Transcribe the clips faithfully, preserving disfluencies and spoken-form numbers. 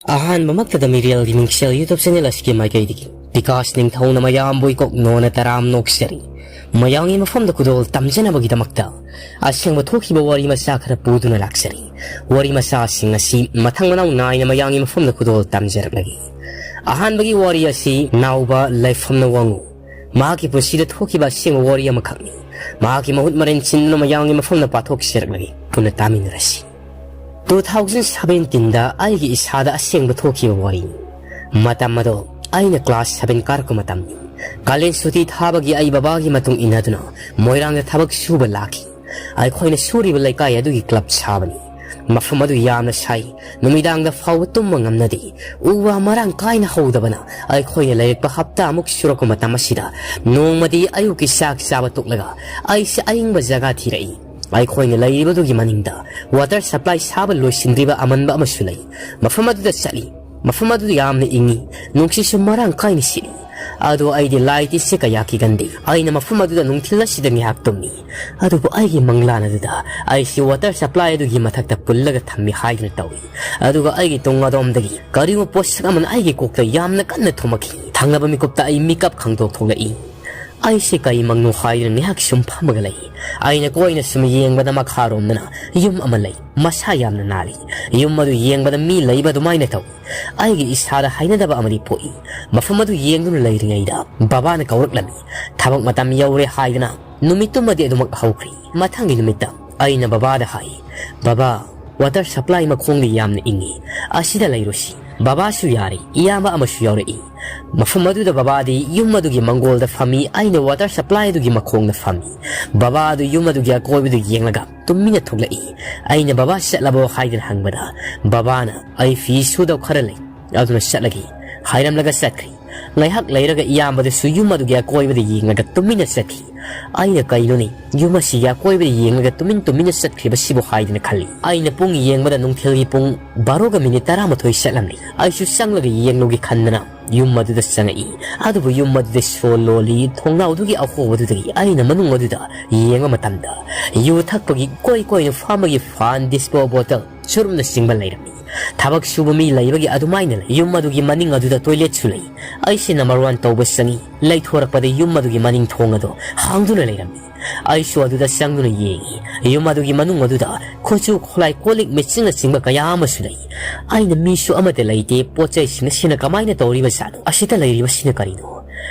ꯑꯍꯥꯟꯕꯃꯛꯇꯗ ꯃꯤꯔꯦꯜꯒꯤ ꯃꯤꯡꯁꯦꯜ YouTube channel ꯑꯁꯤꯒꯤ ꯃꯥꯏꯀꯩꯗꯒꯤ ꯕꯤꯀꯥꯁ ꯅꯤꯡꯊꯧꯅ ꯃꯌꯥꯝꯕꯨ ꯏꯀꯣꯛ ꯅꯣꯟꯅ ꯇꯔꯥꯝ ꯅꯣꯛꯆꯔꯤ꯫ ꯃꯌꯥꯝꯒꯤ ꯃꯐꯝꯗ ꯈꯨꯗꯣꯜ ꯇꯝꯖꯅꯕꯒꯤꯗꯃꯛꯇ ꯑꯁꯦꯡꯕ ꯊꯣꯛꯈꯤꯕ ꯋꯥꯔꯤ ꯃꯆꯥ ꯈꯔ ꯄꯨꯗꯨꯅ ꯂꯥꯛꯆꯔꯤ꯫ ꯋꯥꯔꯤ ꯃꯆꯥꯁꯤꯡ ꯑꯁꯤ ꯃꯊꯪ ꯃꯅꯥꯎ ꯅꯥꯏꯅ ꯃꯌꯥꯝꯒꯤ ꯃꯐꯝꯗ ꯈꯨꯗꯣꯜ ꯇꯝꯖꯔꯛꯂꯒꯦ꯫ ꯑꯍꯥꯟꯕꯒꯤ ꯋꯥꯔꯤ ꯑꯁꯤ ꯅꯥꯎꯕ ꯂꯩꯐꯝꯅ ꯋꯥꯡꯉꯨ꯫ ꯃꯍꯥꯛꯀꯤ ꯄꯨꯟꯁꯤꯗ ꯊꯣꯛꯈꯤꯕ ꯑꯁꯦꯡꯕ ꯋꯥꯔꯤ ꯑꯃꯈꯛꯅꯤ꯫ ꯃꯍꯥꯛꯀꯤ ꯃꯍꯨꯠ ꯃꯔꯦꯟ ꯁꯤꯟꯗꯨꯅ ꯃꯌꯥꯝꯒꯤ ꯃꯐꯝꯗ ꯄꯥꯊꯣꯛꯆꯔꯛꯂꯒꯦ꯫ ꯄꯨꯟꯅ ꯇꯥꯃꯤꯟꯅꯔꯁꯤ꯫ Two thousand seventeenꯗ ꯑꯩꯒꯤ ꯏꯁꯥꯗ ꯑꯁꯦꯡꯕ ꯊꯣꯛꯈꯤꯕ ꯋꯥꯔꯤꯅꯤ꯫ ꯃꯇꯝ ꯑꯗꯣ ꯑꯩꯅ class seven ꯀꯥꯔꯛꯄ ꯃꯇꯝꯅꯤ꯫ ꯀꯥꯂꯦꯟ ꯁꯨꯇꯤ ꯊꯥꯕꯒꯤ ꯑꯩ ꯕꯕꯥꯒꯤ ꯃꯇꯨꯡ ꯏꯟꯅꯗꯨꯅ ꯃꯣꯏꯔꯥꯡꯗ ꯊꯕꯛ ꯁꯨꯕ ꯂꯥꯛꯈꯤ꯫ ꯑꯩꯈꯣꯏꯅ ꯁꯨꯔꯤꯕ ꯂꯩꯀꯥꯏ ꯑꯗꯨꯒꯤ club ꯁꯥꯕꯅꯤ꯫ ꯃꯐꯝ ꯑꯗꯨ ꯌꯥꯝꯅ ꯁꯥꯏ꯫ ꯅꯨꯃꯤꯗꯥꯡꯗ ꯐꯥꯎꯕ ꯇꯨꯝꯕ ꯉꯝꯅꯗꯦ꯫ ꯎ ꯋꯥ ꯃꯔꯥꯡ ꯀꯥꯏꯅ ꯍꯧꯗꯕꯅ ꯑꯩꯈꯣꯏꯅ ꯂꯩꯔꯛꯄ ꯍꯞꯇꯥꯃꯨꯛ ꯁꯨꯔꯛꯄ ꯃꯇꯝ ꯑꯁꯤꯗ ꯅꯣꯡꯃꯗꯤ ꯑꯌꯨꯛꯀꯤ ꯆꯥꯛ ꯆꯥꯕ ꯇꯣꯛꯂꯒ ꯑꯩꯁꯦ ꯑꯏꯪꯕ ꯖꯒꯥ ꯊꯤꯔꯛꯏ꯫ ꯑꯩꯈꯣꯏꯅ ꯂꯩꯔꯤꯕꯗꯨꯒꯤ ꯃꯅꯤꯡꯗ water supply ꯁꯥꯕ ꯂꯣꯏꯁꯤꯟꯗ꯭ꯔꯤꯕ ꯑꯃꯟꯕ ꯑꯃꯁꯨ ꯂꯩ꯫ ꯃꯐꯝ ꯑꯗꯨꯗ ꯆꯠꯂꯤ꯫ ꯃꯐꯝ ꯑꯗꯨ ꯌꯥꯝꯅ ꯏꯪꯉꯤ꯫ ꯅꯨꯡꯁꯤꯠꯁꯨ ꯃꯔꯥꯡ ꯀꯥꯏꯅ ꯁꯤꯠꯂꯤ꯫ ꯑꯗꯣ ꯑꯩꯗꯤ ꯂꯥꯏ ꯇꯤꯟꯁꯦ ꯀꯌꯥ ꯀꯤꯒꯟꯗꯦ꯫ ꯑꯩꯅ ꯃꯐꯝ ꯑꯗꯨꯗ ꯅꯨꯡꯊꯤꯜ ꯑꯁꯤꯗ ꯉꯥꯏꯍꯥꯛ ꯇꯨꯝꯃꯤ꯫ ꯑꯗꯨꯕꯨ ꯑꯩꯒꯤ ꯃꯪꯂꯥꯟ ꯑꯗꯨꯗ ꯑꯩꯁꯤ water supply ꯑꯗꯨꯒꯤ ꯃꯊꯛꯇ ꯄꯨꯜꯂꯒ ꯊꯝꯃꯤ ꯍꯥꯏꯗꯨꯅ ꯇꯧꯏ꯫ ꯑꯗꯨꯒ ꯑꯩꯒꯤ ꯇꯨꯡ ꯑꯗꯣꯝꯗꯒꯤ ꯀꯔꯤꯒꯨꯝꯕ ꯄꯣꯠꯁꯛ ꯑꯃꯅ ꯑꯩꯒꯤ ꯀꯣꯛꯇ ꯌꯥꯝꯅ ꯀꯟꯅ ꯊꯣꯝꯃꯛꯈꯤ꯫ ꯊꯪꯅꯕ ꯃꯤꯀꯨꯞꯇ ꯑꯩ ꯃꯤꯀꯞ ꯈꯪꯗꯣꯛ ꯊꯣꯛꯂꯛꯏ꯫ ꯑꯩꯁꯦ ꯀꯔꯤ ꯃꯪꯅꯣ ꯍꯥꯏꯗꯨꯅ ꯉꯥꯏꯍꯥꯛ ꯁꯨꯝ ꯐꯝꯃꯒ ꯂꯩ꯫ ꯑꯩꯅ ꯀꯣꯏꯅ ꯁꯨꯝ ꯌꯦꯡꯕꯗ ꯃꯈꯥꯔꯣꯝꯗꯅ ꯌꯨꯝ ꯑꯃ ꯂꯩ꯫ ꯃꯁꯥ ꯌꯥꯝꯅ ꯅꯥꯜꯂꯤ꯫ ꯌꯨꯝ ꯑꯗꯨ ꯌꯦꯡꯕꯗ ꯃꯤ ꯂꯩꯕ ꯑꯗꯨꯃꯥꯏꯅ ꯇꯧꯏ꯫ ꯑꯩꯒꯤ ꯏꯁꯥꯗ ꯍꯩꯅꯗꯕ ꯑꯃꯗꯤ ꯄꯣꯛꯏ꯫ ꯃꯐꯝ ꯑꯗꯨ ꯌꯦꯡꯗꯨꯅ ꯂꯩꯔꯤꯉꯩꯗ ꯕꯕꯥꯅ ꯀꯧꯔꯛꯂꯝꯃꯤ꯫ ꯊꯕꯛ ꯃꯇꯝ ꯌꯧꯔꯦ ꯍꯥꯏꯗꯅ ꯅꯨꯃꯤꯠꯇꯨꯃꯗꯤ ꯑꯗꯨꯃꯛ ꯍꯧꯈ꯭ꯔꯤ꯫ ꯃꯊꯪꯒꯤ ꯅꯨꯃꯤꯠꯇ ꯑꯩꯅ ꯕꯕꯥꯗ ꯍꯥꯏ, "ꯕꯕꯥ, water supply ꯃꯈꯣꯡꯗꯤ ꯌꯥꯝꯅ ꯏꯪꯉꯤ꯫ ꯑꯁꯤꯗ ꯂꯩꯔꯨꯁꯤ꯫" ꯕꯕꯥꯁꯨ ꯌꯥꯔꯤ, ꯏꯌꯥꯝꯕ ꯑꯃꯁꯨ ꯌꯥꯎꯔꯛꯏ꯫ ꯃꯐꯝ ꯑꯗꯨꯗ ꯕꯕꯥꯗꯤ ꯌꯨꯝ ꯑꯗꯨꯒꯤ ꯃꯪꯒꯣꯜꯗ ꯐꯝꯃꯤ, ꯑꯩꯅ water supply ꯑꯗꯨꯒꯤ ꯃꯈꯣꯡꯗ ꯐꯝꯃꯤ꯫ ꯕꯕꯥ ꯑꯗꯨ ꯌꯨꯝ ꯑꯗꯨꯒꯤ ꯑꯀꯣꯏꯕꯗꯨ ꯌꯦꯡꯂꯒ ꯇꯨꯃꯤꯟꯅ ꯊꯣꯛꯂꯛꯏ꯫ ꯑꯩꯅ, "ꯕꯕꯥ ꯆꯠꯂꯕꯣ?" ꯍꯥꯏꯗꯅ ꯍꯪꯕꯗ, ꯕꯕꯥꯅ, "ꯑꯩ ꯐꯤ ꯁꯨꯗꯧ ꯈꯔ ꯂꯩ, ꯑꯗꯨꯅ ꯆꯠꯂꯒꯦ" ꯍꯥꯏꯔꯝꯂꯒ ꯆꯠꯈ꯭ꯔꯤ꯫ ꯉꯥꯏꯍꯥꯛ ꯂꯩꯔꯒ ꯏꯌꯥꯝꯕꯗꯨꯁꯨ ꯌꯨꯝ ꯑꯗꯨꯒꯤ ꯑꯀꯣꯏꯕꯗ ꯌꯦꯡꯂꯒ ꯇꯨꯃꯤꯟꯅ ꯆꯠꯈꯤ꯫ ꯑꯩꯅ, "ꯀꯩꯅꯣꯅꯦ, ꯌꯨꯝ ꯑꯁꯤꯒꯤ ꯑꯀꯣꯏꯕꯗ ꯌꯦꯡꯂꯒ ꯇꯨꯃꯤꯟ ꯇꯨꯃꯤꯟꯅ ꯆꯠꯈ꯭ꯔꯤꯕꯁꯤꯕꯨ?" ꯍꯥꯏꯗꯅ ꯈꯜꯂꯤ꯫ ꯑꯩꯅ ꯄꯨꯡ ꯌꯦꯡꯕꯗ ꯅꯨꯡꯊꯤꯜꯒꯤ ꯄꯨꯡ ꯕꯥꯔꯣꯒ ꯃꯤꯅꯤꯠ ꯇꯔꯥꯃꯥꯊꯣꯏ ꯆꯠꯂꯝꯂꯤ꯫ ꯑꯩꯁꯨ ꯆꯪꯂꯒ ꯌꯦꯡꯂꯨꯒꯦ ꯈꯟꯗꯅ ꯌꯨꯝ ꯑꯗꯨꯗ ꯆꯪꯉꯛꯏ꯫ ꯑꯗꯨꯕꯨ ꯌꯨꯝ ꯑꯗꯨꯗ ꯁꯣ ꯂꯣꯜꯂꯤ꯫ ꯊꯣꯡꯅꯥꯎꯗꯨꯒꯤ ꯑꯍꯣꯕꯗꯨꯗꯒꯤ ꯑꯩꯅ ꯃꯅꯨꯡ ꯑꯗꯨꯗ ꯌꯦꯡꯕ ꯃꯇꯝꯗ ꯌꯨ ꯊꯛꯄꯒꯤ ꯀꯣꯏ ꯀꯣꯏꯅ ꯐꯥꯝꯕꯒꯤ fan, dispo bottle, ꯆꯨꯔꯨꯞꯅꯆꯤꯡꯕ ꯂꯩꯔꯝꯃꯤ꯫ ꯊꯕꯛ ꯁꯨꯕ ꯃꯤ ꯂꯩꯕꯒꯤ ꯑꯗꯨꯃꯥꯏꯅ ꯂꯩ꯫ ꯌꯨꯝ ꯑꯗꯨꯒꯤ ꯃꯅꯤꯡ ꯑꯗꯨꯗ toiletꯁꯨ ꯂꯩ꯫ ꯑꯩꯁꯦ number one ꯇꯧꯕ ꯆꯪꯉꯤ꯫ ꯂꯩꯊꯣꯔꯛꯄꯗ ꯌꯨꯝ ꯑꯗꯨꯒꯤ ꯃꯅꯤꯡ ꯊꯣꯡ ꯑꯗꯣ ꯍꯥꯡꯗꯨꯅ ꯂꯩꯔꯝꯃꯤ꯫ ꯑꯩꯁꯨ ꯑꯗꯨꯗ ꯆꯪꯗꯨꯅ ꯌꯦꯡꯉꯤ꯫ ꯌꯨꯝ ꯑꯗꯨꯒꯤ ꯃꯅꯨꯡ ꯑꯗꯨꯗ ꯈꯨꯠꯁꯨ ꯈꯨꯠꯂꯥꯏ, ꯀꯣꯜ ꯂꯤꯛ ꯃꯦꯆꯤꯟꯅꯆꯤꯡꯕ ꯀꯌꯥ ꯑꯃꯁꯨ ꯂꯩ꯫ ꯑꯩꯅ ꯃꯤꯁꯨ ꯑꯃꯠꯇ ꯂꯩꯇꯦ, ꯄꯣꯠ ꯆꯩꯁꯤꯡ ꯑꯁꯤꯅ ꯀꯃꯥꯏꯅ ꯇꯧꯔꯤꯕꯖꯥꯠꯅꯣ? ꯑꯁꯤꯗ ꯂꯩꯔꯤꯕꯁꯤꯅ ꯀꯔꯤꯅꯣ?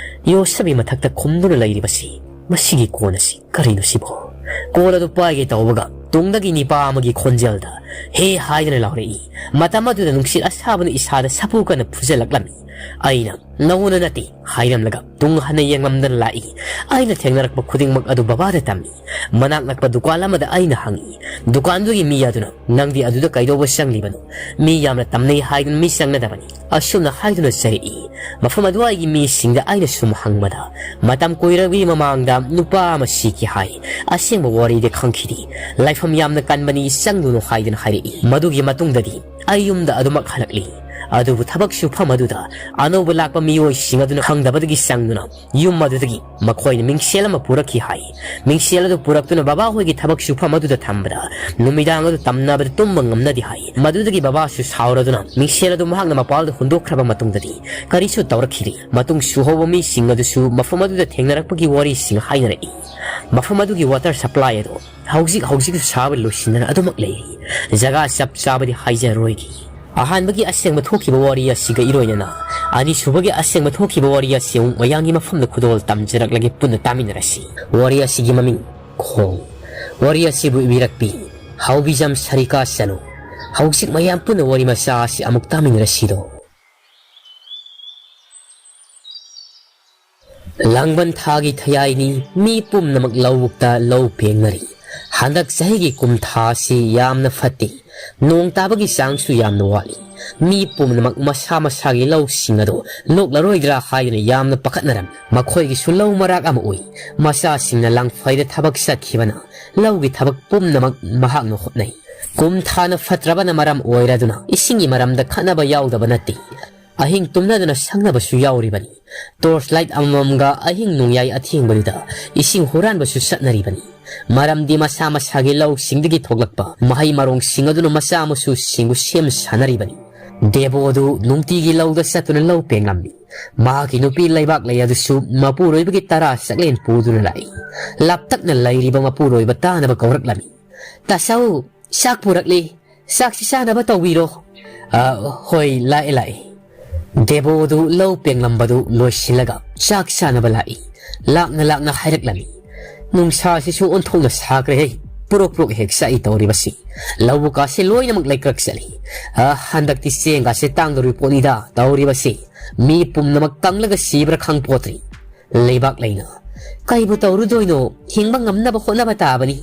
ꯌꯣꯠꯁꯕꯤ ꯃꯊꯛꯇ ꯈꯨꯝꯗꯨꯅ ꯂꯩꯔꯤꯕꯁꯤ, ꯃꯁꯤꯒꯤ ꯀꯣꯟ ꯑꯁꯤ ꯀꯔꯤꯅꯣ ꯁꯤꯕꯣ? ꯀꯣꯜ ꯑꯗꯨ ꯄꯥꯏꯒꯦ ꯇꯧꯕꯒ ꯇꯨꯡꯗꯒꯤ ꯅꯤꯄꯥ ꯑꯃꯒꯤ ꯈꯣꯟꯖꯦꯜꯗ "ꯍꯦ" ꯍꯥꯏꯗꯨꯅ ꯂꯥꯎꯔꯛꯏ꯫ ꯃꯇꯝ ꯑꯗꯨꯗ ꯅꯨꯡꯁꯤꯠ ꯑꯁꯥꯕꯅ ꯏꯁꯥꯗ ꯁꯥꯐꯨ ꯀꯟꯅ ꯐꯨꯖꯜꯂꯛꯂꯝꯃꯤ꯫ ꯑꯩꯅ "ꯅꯉꯣꯟꯗ ꯅꯠꯇꯦ" ꯍꯥꯏꯔꯝꯂꯒ ꯇꯨꯡ ꯍꯟꯅ ꯌꯦꯡꯂꯝꯗꯅ ꯂꯥꯛꯏ꯫ ꯑꯩꯅ ꯊꯦꯡꯅꯔꯛꯄ ꯈꯨꯗꯤꯡꯃꯛ ꯑꯗꯨ ꯕꯕꯥꯗ ꯇꯝꯃꯤ꯫ ꯃꯅꯥꯛ ꯅꯛꯄ ꯗꯨꯀꯥꯟ ꯑꯃꯗ ꯑꯩꯅ ꯍꯪꯉꯤ꯫ ꯗꯨꯀꯥꯟꯗꯨꯒꯤ ꯃꯤ ꯑꯗꯨꯅ "ꯅꯪꯗꯤ ꯑꯗꯨꯗ ꯀꯩꯗꯧꯕ ꯆꯪꯂꯤꯕꯅꯣ? ꯃꯤ ꯌꯥꯝꯅ ꯇꯝꯅꯩ ꯍꯥꯏꯗꯨꯅ ꯃꯤ ꯆꯪꯅꯗꯕꯅꯤ" ꯑꯁꯨꯝꯅ ꯍꯥꯏꯗꯨꯅ ꯆꯩꯔꯛꯏ꯫ ꯃꯐꯝ ꯑꯗꯨꯋꯥꯏꯒꯤ ꯃꯤꯁꯤꯡꯗ ꯑꯩꯅ ꯁꯨꯝ ꯍꯪꯕꯗ, "ꯃꯇꯝ ꯀꯨꯏꯔꯕꯒꯤ ꯃꯃꯥꯡꯗ ꯅꯨꯄꯥ ꯑꯃ ꯁꯤꯈꯤ ꯍꯥꯏ꯫ ꯑꯁꯦꯡꯕ ꯋꯥꯔꯤꯗꯤ ꯈꯪꯈꯤꯗꯦ꯫ ꯂꯥꯏꯐꯝ ꯌꯥꯝꯅ ꯀꯟꯕꯅꯤ, ꯆꯪꯂꯨꯅꯨ" ꯍꯥꯏꯗꯨꯅ ꯍꯥꯏꯔꯛꯏ꯫ ꯃꯗꯨꯒꯤ ꯃꯇꯨꯡꯗꯗꯤ ꯑꯩ ꯌꯨꯝꯗ ꯑꯗꯨꯃꯛ ꯍꯜꯂꯛꯂꯤ꯫ ꯑꯗꯨꯕꯨ ꯊꯕꯛ ꯁꯨꯐꯝ ꯑꯗꯨꯗ ꯑꯅꯧꯕ ꯂꯥꯛꯄ ꯃꯤꯑꯣꯏꯁꯤꯡ ꯑꯗꯨꯅ ꯈꯪꯗꯕꯗꯒꯤ ꯆꯪꯗꯨꯅ ꯌꯨꯝ ꯑꯗꯨꯗꯒꯤ ꯃꯈꯣꯏꯅ ꯃꯤꯡꯁꯦꯜ ꯑꯃ ꯄꯨꯔꯛꯈꯤ ꯍꯥꯏ꯫ ꯃꯤꯡꯁꯦꯜ ꯑꯗꯨ ꯄꯨꯔꯛꯇꯨꯅ ꯕꯕꯥ ꯍꯣꯏꯒꯤ ꯊꯕꯛ ꯁꯨꯐꯝ ꯑꯗꯨꯗ ꯊꯝꯕꯗ ꯅꯨꯃꯤꯗꯥꯡ ꯑꯗꯨ ꯇꯝꯅꯕꯗ ꯇꯨꯝꯕ ꯉꯝꯅꯗꯦ ꯍꯥꯏ꯫ ꯃꯗꯨꯗꯒꯤ ꯕꯕꯥꯁꯨ ꯁꯥꯎꯔꯗꯨꯅ ꯃꯤꯡꯁꯦꯜ ꯑꯗꯨ ꯃꯍꯥꯛꯅ ꯃꯄꯥꯜꯗ ꯍꯨꯟꯗꯣꯛꯈ꯭ꯔꯕ ꯃꯇꯨꯡꯗꯗꯤ ꯀꯔꯤꯁꯨ ꯇꯧꯔꯛꯈꯤꯗꯦ꯫ ꯃꯇꯨꯡ ꯁꯨꯍꯧꯕ ꯃꯤꯁꯤꯡ ꯑꯗꯨꯁꯨ ꯃꯐꯝ ꯑꯗꯨꯗ ꯊꯦꯡꯅꯔꯛꯄꯒꯤ ꯋꯥꯔꯤꯁꯤꯡ ꯍꯥꯏꯅꯔꯛꯏ꯫ ꯃꯐꯝ ꯑꯗꯨꯒꯤ water supply ꯑꯗꯨ ꯍꯧꯖꯤꯛ ꯍꯧꯖꯤꯛꯁꯨ ꯁꯥꯕ ꯂꯣꯏꯁꯤꯟꯗꯅ ꯑꯗꯨꯃꯛ ꯂꯩꯔꯤ꯫ ꯖꯒꯥ ꯆꯞ ꯆꯥꯕꯗꯤ ꯍꯥꯏꯖꯔꯣꯏꯒꯦ꯫ ꯑꯍꯥꯟꯕꯒꯤ ꯑꯁꯦꯡꯕ ꯊꯣꯛꯈꯤꯕ ꯋꯥꯔꯤ ꯑꯁꯤꯒ ꯏꯔꯣꯏꯅꯅ ꯑꯅꯤꯁꯨꯕꯒꯤ ꯑꯁꯦꯡꯕ ꯊꯣꯛꯈꯤꯕ ꯋꯥꯔꯤ ꯑꯁꯤ ꯑꯃꯨꯛ ꯃꯌꯥꯝꯒꯤ ꯃꯐꯝꯗ ꯈꯨꯗꯣꯜ ꯇꯝꯖꯔꯛꯂꯒꯦ, ꯄꯨꯟꯅ ꯇꯥꯃꯤꯟꯅꯔꯁꯤ꯫ ꯋꯥꯔꯤ ꯑꯁꯤꯒꯤ ꯃꯃꯤꯡ ꯈꯣꯡ꯫ ꯋꯥꯔꯤ ꯑꯁꯤꯕꯨ ꯏꯕꯤꯔꯛꯄꯤ ꯍꯥꯎꯕꯤꯖꯝ ꯁꯔꯤꯀꯥ ꯆꯅꯨ꯫ ꯍꯧꯖꯤꯛ ꯃꯌꯥꯝ ꯄꯨꯟꯅ ꯋꯥꯔꯤ ꯃꯆꯥ ꯑꯁꯤ ꯑꯃꯨꯛ ꯇꯥꯃꯤꯟꯅꯔꯁꯤꯗꯣ꯫ ꯂꯥꯡꯕꯟ ꯊꯥꯒꯤ ꯊꯌꯥꯏꯅꯤ, ꯃꯤ ꯄꯨꯝꯅꯃꯛ ꯂꯧꯕꯨꯛꯇ ꯂꯧ ꯄꯦꯡꯅꯔꯤ꯫ ꯍꯟꯗꯛ ꯆꯍꯤꯒꯤ ꯀꯨꯝ ꯊꯥ ꯑꯁꯤ ꯌꯥꯝꯅ ꯐꯠꯇꯦ꯫ ꯅꯣꯡ ꯇꯥꯕꯒꯤ ꯆꯥꯡꯁꯨ ꯌꯥꯝꯅ ꯋꯥꯠꯂꯤ꯫ ꯃꯤ ꯄꯨꯝꯅꯃꯛ ꯃꯁꯥ ꯃꯁꯥꯒꯤ ꯂꯧꯁꯤꯡ ꯑꯗꯨ ꯂꯣꯛꯂꯔꯣꯏꯗ꯭ꯔꯥ ꯍꯥꯏꯗꯨꯅ ꯌꯥꯝꯅ ꯄꯥꯈꯠꯅꯔꯝꯃꯤ꯫ ꯃꯈꯣꯏꯒꯤꯁꯨ ꯂꯧ ꯃꯔꯥꯛ ꯑꯃ ꯎꯏ꯫ ꯃꯆꯥꯁꯤꯡꯅ ꯂꯥꯡꯐꯩꯗ ꯊꯕꯛ ꯆꯠꯈꯤꯕꯅ ꯂꯧꯒꯤ ꯊꯕꯛ ꯄꯨꯝꯅꯃꯛ ꯃꯍꯥꯛꯅ ꯍꯣꯠꯅꯩ꯫ ꯀꯨꯝ ꯊꯥꯅ ꯐꯠꯇ꯭ꯔꯕꯅ ꯃꯔꯝ ꯑꯣꯏꯔꯗꯨꯅ ꯏꯁꯤꯡꯒꯤ ꯃꯔꯝꯗ ꯈꯠꯅꯕ ꯌꯥꯎꯗꯕ ꯅꯠꯇꯦ꯫ ꯑꯍꯤꯡ ꯇꯨꯝꯅꯗꯨꯅ ꯁꯪꯅꯕꯁꯨ ꯌꯥꯎꯔꯤꯕꯅꯤ꯫ Torch light ꯑꯃꯃꯝꯒ ꯑꯍꯤꯡ ꯅꯣꯡꯌꯥꯏ ꯑꯊꯦꯡꯕꯗꯨꯗ ꯏꯁꯤꯡ ꯍꯨꯔꯥꯟꯕꯁꯨ ꯆꯠꯅꯔꯤꯕꯅꯤ꯫ ꯃꯔꯝꯗꯤ ꯃꯁꯥ ꯃꯁꯥꯒꯤ ꯂꯧꯁꯤꯡꯗꯒꯤ ꯊꯣꯛꯂꯛꯄ ꯃꯍꯩ ꯃꯔꯣꯡꯁꯤꯡ ꯑꯗꯨꯅ ꯃꯆꯥ ꯃꯁꯨꯁꯤꯡꯕꯨ ꯁꯦꯝ ꯁꯥꯅꯔꯤꯕꯅꯤ꯫ ꯗꯦꯕꯣ ꯑꯗꯨ ꯅꯨꯡꯇꯤꯒꯤ ꯂꯧꯗ ꯆꯠꯇꯨꯅ ꯂꯧ ꯄꯦꯡꯂꯝꯃꯤ꯫ ꯃꯍꯥꯛꯀꯤ ꯅꯨꯄꯤ ꯂꯩꯕꯥꯛꯂꯩ ꯑꯗꯨꯁꯨ ꯃꯄꯨꯔꯣꯏꯕꯒꯤ ꯇꯔꯥ ꯆꯥꯛꯂꯦꯟ ꯄꯨꯗꯨꯅ ꯂꯥꯛꯏ꯫ ꯂꯥꯞꯇꯛꯅ ꯂꯩꯔꯤꯕ ꯃꯄꯨꯔꯣꯏꯕ ꯇꯥꯅꯕ ꯀꯧꯔꯛꯂꯝꯃꯤ꯫ "ꯇꯥꯆꯧ, ꯆꯥꯛ ꯄꯨꯔꯛꯂꯤ꯫ ꯆꯥꯛꯁꯤ ꯆꯥꯅꯕ ꯇꯧꯕꯤꯔꯣ꯫" "ꯑ, ꯍꯣꯏ, ꯂꯥꯛꯑꯦ, ꯂꯥꯛꯑꯦ꯫" ꯗꯦꯕꯣꯗꯨ ꯂꯧ ꯄꯦꯡꯂꯝꯕꯗꯨ ꯂꯣꯏꯁꯤꯜꯂꯒ ꯆꯥꯛ ꯆꯥꯅꯕ ꯂꯥꯛꯏ꯫ ꯂꯥꯛꯅ ꯂꯥꯛꯅ ꯍꯥꯏꯔꯛꯂꯝꯃꯤ꯫ "ꯅꯨꯡꯁꯥꯁꯤꯁꯨ ꯑꯣꯟꯊꯣꯛꯅ ꯁꯥꯈ꯭ꯔꯦꯍꯦ꯫ ꯄꯨꯔꯣꯛ ꯄꯨꯔꯣꯛ ꯍꯦꯛ ꯆꯥꯛꯏ ꯇꯧꯔꯤꯕꯁꯤ꯫ ꯂꯧꯕꯨꯛꯀꯥꯁꯦ ꯂꯣꯏꯅꯃꯛ ꯂꯩꯀ꯭ꯔꯛ ꯆꯠꯂꯤ꯫ ꯑ, ꯍꯟꯗꯛꯇꯤ ꯆꯦꯡꯒꯥꯁꯦ ꯇꯥꯡꯗꯧꯔꯤ ꯄꯣꯠꯅꯤꯗ ꯇꯧꯔꯤꯕꯁꯤ꯫ ꯃꯤ ꯄꯨꯝꯅꯃꯛ ꯀꯪꯂꯒ ꯁꯤꯕ꯭ꯔꯥ ꯈꯪꯄꯣꯠꯇ꯭ꯔꯤ꯫" ꯂꯩꯕꯥꯛ ꯂꯩꯅ, "ꯀꯩꯕꯨ ꯇꯧꯔꯨꯗꯣꯏꯅꯣ? ꯍꯤꯡꯕ ꯉꯝꯅꯕ ꯍꯣꯠꯅꯕ ꯇꯥꯕꯅꯤ꯫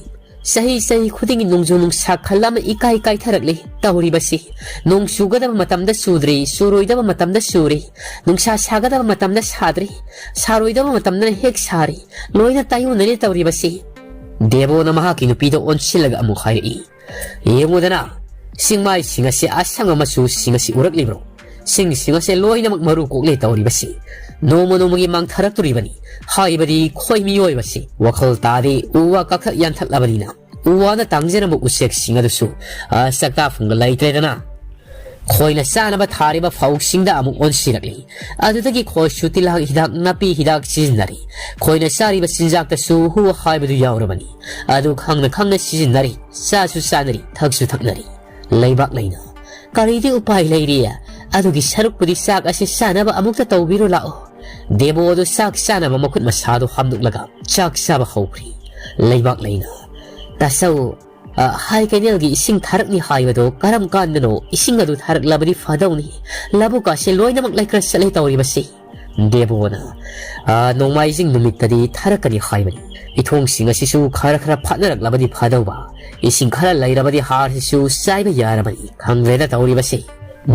ꯆꯍꯤ, ꯆꯍꯤ ꯈꯨꯗꯤꯡꯒꯤ ꯅꯣꯡꯖꯨ ꯅꯨꯡꯁꯥ ꯈꯜ ꯑꯃ ꯏꯀꯥꯏ ꯀꯥꯏꯊꯔꯛꯂꯤ ꯇꯧꯔꯤꯕꯁꯤ꯫ ꯅꯣꯡ ꯆꯨꯒꯗꯕ ꯃꯇꯝꯗ ꯆꯨꯗ꯭ꯔꯤ, ꯆꯨꯔꯣꯏꯗꯕ ꯃꯇꯝꯗ ꯆꯨꯔꯤ, ꯅꯨꯡꯁꯥ ꯁꯥꯒꯗꯕ ꯃꯇꯝꯗ ꯁꯥꯗ꯭ꯔꯤ, ꯁꯥꯔꯣꯏꯗꯕ ꯃꯇꯝꯗꯅ ꯍꯦꯛ ꯁꯥꯔꯤ, ꯂꯣꯏꯅ ꯇꯥꯏꯑꯣꯟꯅꯔꯦ ꯇꯧꯔꯤꯕꯁꯤ꯫" ꯗꯦꯕꯣꯅ ꯃꯍꯥꯛꯀꯤ ꯅꯨꯄꯤꯗ ꯑꯣꯟꯁꯤꯜꯂꯒ ꯑꯃꯨꯛ ꯍꯥꯏꯔꯛꯏ, "ꯌꯦꯡꯉꯨꯗꯅ, ꯆꯤꯡꯃꯥꯏꯁꯤꯡ ꯑꯁꯤ ꯑꯁꯪꯕ ꯃꯆꯨꯁꯤꯡ ꯑꯁꯤ ꯎꯔꯛꯂꯤꯕ꯭ꯔꯣ? ꯁꯤꯡꯁꯤꯡ ꯑꯁꯤ ꯂꯣꯏꯅꯃꯛ ꯃꯔꯨ ꯀꯣꯛꯂꯦ ꯇꯧꯔꯤꯕꯁꯤ꯫ ꯅꯣꯡꯃ ꯅꯣꯡꯃꯒꯤ ꯃꯥꯡꯊꯔꯛꯇꯣꯔꯤꯕꯅꯤ꯫ ꯍꯥꯏꯕꯗꯤ ꯑꯩꯈꯣꯏ ꯃꯤꯑꯣꯏꯕꯁꯤ ꯋꯥꯈꯜ ꯇꯥꯗꯦ, ꯎ ꯋꯥ ꯀꯛꯊꯠ ꯌꯥꯟꯊꯠꯂꯕꯅꯤꯅ꯫ ꯎ ꯋꯥꯅ ꯇꯥꯡꯖꯔꯝꯕ ꯎꯆꯦꯛꯁꯤꯡ ꯑꯗꯨꯁꯨ, ꯑ, ꯆꯥꯛꯇꯥꯐꯝꯒ ꯂꯩꯇ꯭ꯔꯦꯗꯅ꯫ ꯈꯣꯏꯅ ꯆꯥꯅꯕ ꯊꯥꯔꯤꯕ ꯐꯧꯁꯤꯡꯗ ꯑꯃꯨꯛ ꯑꯣꯟꯁꯤꯜꯂꯛꯂꯤ꯫ ꯑꯗꯨꯗꯒꯤ ꯈꯣꯏꯁꯨ ꯇꯤꯜꯍꯥꯠ ꯍꯤꯗꯥꯛ, ꯅꯥꯄꯤ ꯍꯤꯗꯥꯛ ꯁꯤꯖꯤꯟꯅꯔꯤ꯫ ꯈꯣꯏꯅ ꯆꯥꯔꯤꯕ ꯆꯤꯟꯖꯥꯛꯇꯁꯨ ꯍꯨ ꯍꯥꯏꯕꯗꯨ ꯌꯥꯎꯔꯕꯅꯤ꯫ ꯑꯗꯨ ꯈꯪꯅ ꯈꯪꯅ ꯁꯤꯖꯤꯟꯅꯔꯤ꯫ ꯆꯥꯁꯨ ꯆꯥꯅꯔꯤ, ꯊꯛꯁꯨ ꯊꯛꯅꯔꯤ꯫" ꯂꯩꯕꯥꯛ ꯂꯩꯅ, "ꯀꯔꯤꯗꯤ ꯎꯄꯥꯏ ꯂꯩꯔꯤ? ꯑꯗꯨꯒꯤ ꯁꯔꯨꯛꯄꯨꯗꯤ ꯆꯥꯛ ꯑꯁꯤ ꯆꯥꯅꯕ ꯑꯃꯨꯛꯇ ꯇꯧꯕꯤꯔꯨ ꯂꯥꯛꯑꯣ꯫" ꯗꯦꯕꯣ ꯑꯗꯨ ꯆꯥꯛ ꯆꯥꯅꯕ ꯃꯈꯨꯠ ꯃꯁꯥꯗꯨ ꯍꯥꯝꯗꯣꯛꯂꯒ ꯆꯥꯛ ꯆꯥꯕ ꯍꯧꯈ꯭ꯔꯤ꯫ ꯂꯩꯕꯥꯛ ꯂꯩꯅ, "ꯇꯥꯆꯧ, ꯑ, ꯍꯥꯏ ꯀꯦꯅꯦꯜꯒꯤ ꯏꯁꯤꯡ ꯊꯥꯔꯛꯅꯤ ꯍꯥꯏꯕꯗꯣ ꯀꯔꯝ ꯀꯥꯟꯗꯅꯣ? ꯏꯁꯤꯡ ꯑꯗꯨ ꯊꯥꯔꯛꯂꯕꯗꯤ ꯐꯗꯧꯅꯤ꯫ ꯂꯧꯕꯨꯛꯀꯥꯁꯦ ꯂꯣꯏꯅꯃꯛ ꯂꯩꯀ꯭ꯔꯛ ꯆꯠꯂꯦ ꯇꯧꯔꯤꯕꯁꯤ꯫" ꯗꯦꯕꯣꯅ, "ꯑ, ꯅꯣꯡꯃꯥꯏꯖꯤꯡ ꯅꯨꯃꯤꯠꯇꯗꯤ ꯊꯥꯔꯛꯀꯅꯤ ꯍꯥꯏꯕꯅꯤ꯫ ꯏꯊꯣꯡꯁꯤꯡ ꯑꯁꯤꯁꯨ ꯈꯔ ꯈꯔ ꯐꯥꯠꯅꯔꯛꯂꯕꯗꯤ ꯐꯗꯧꯕ꯫ ꯏꯁꯤꯡ ꯈꯔ ꯂꯩꯔꯕꯗꯤ ꯍꯥꯔꯁꯤꯁꯨ ꯆꯥꯏꯕ ꯌꯥꯔꯕꯅꯤ꯫ ꯈꯪꯗ꯭ꯔꯦꯗ ꯇꯧꯔꯤꯕꯁꯤ꯫"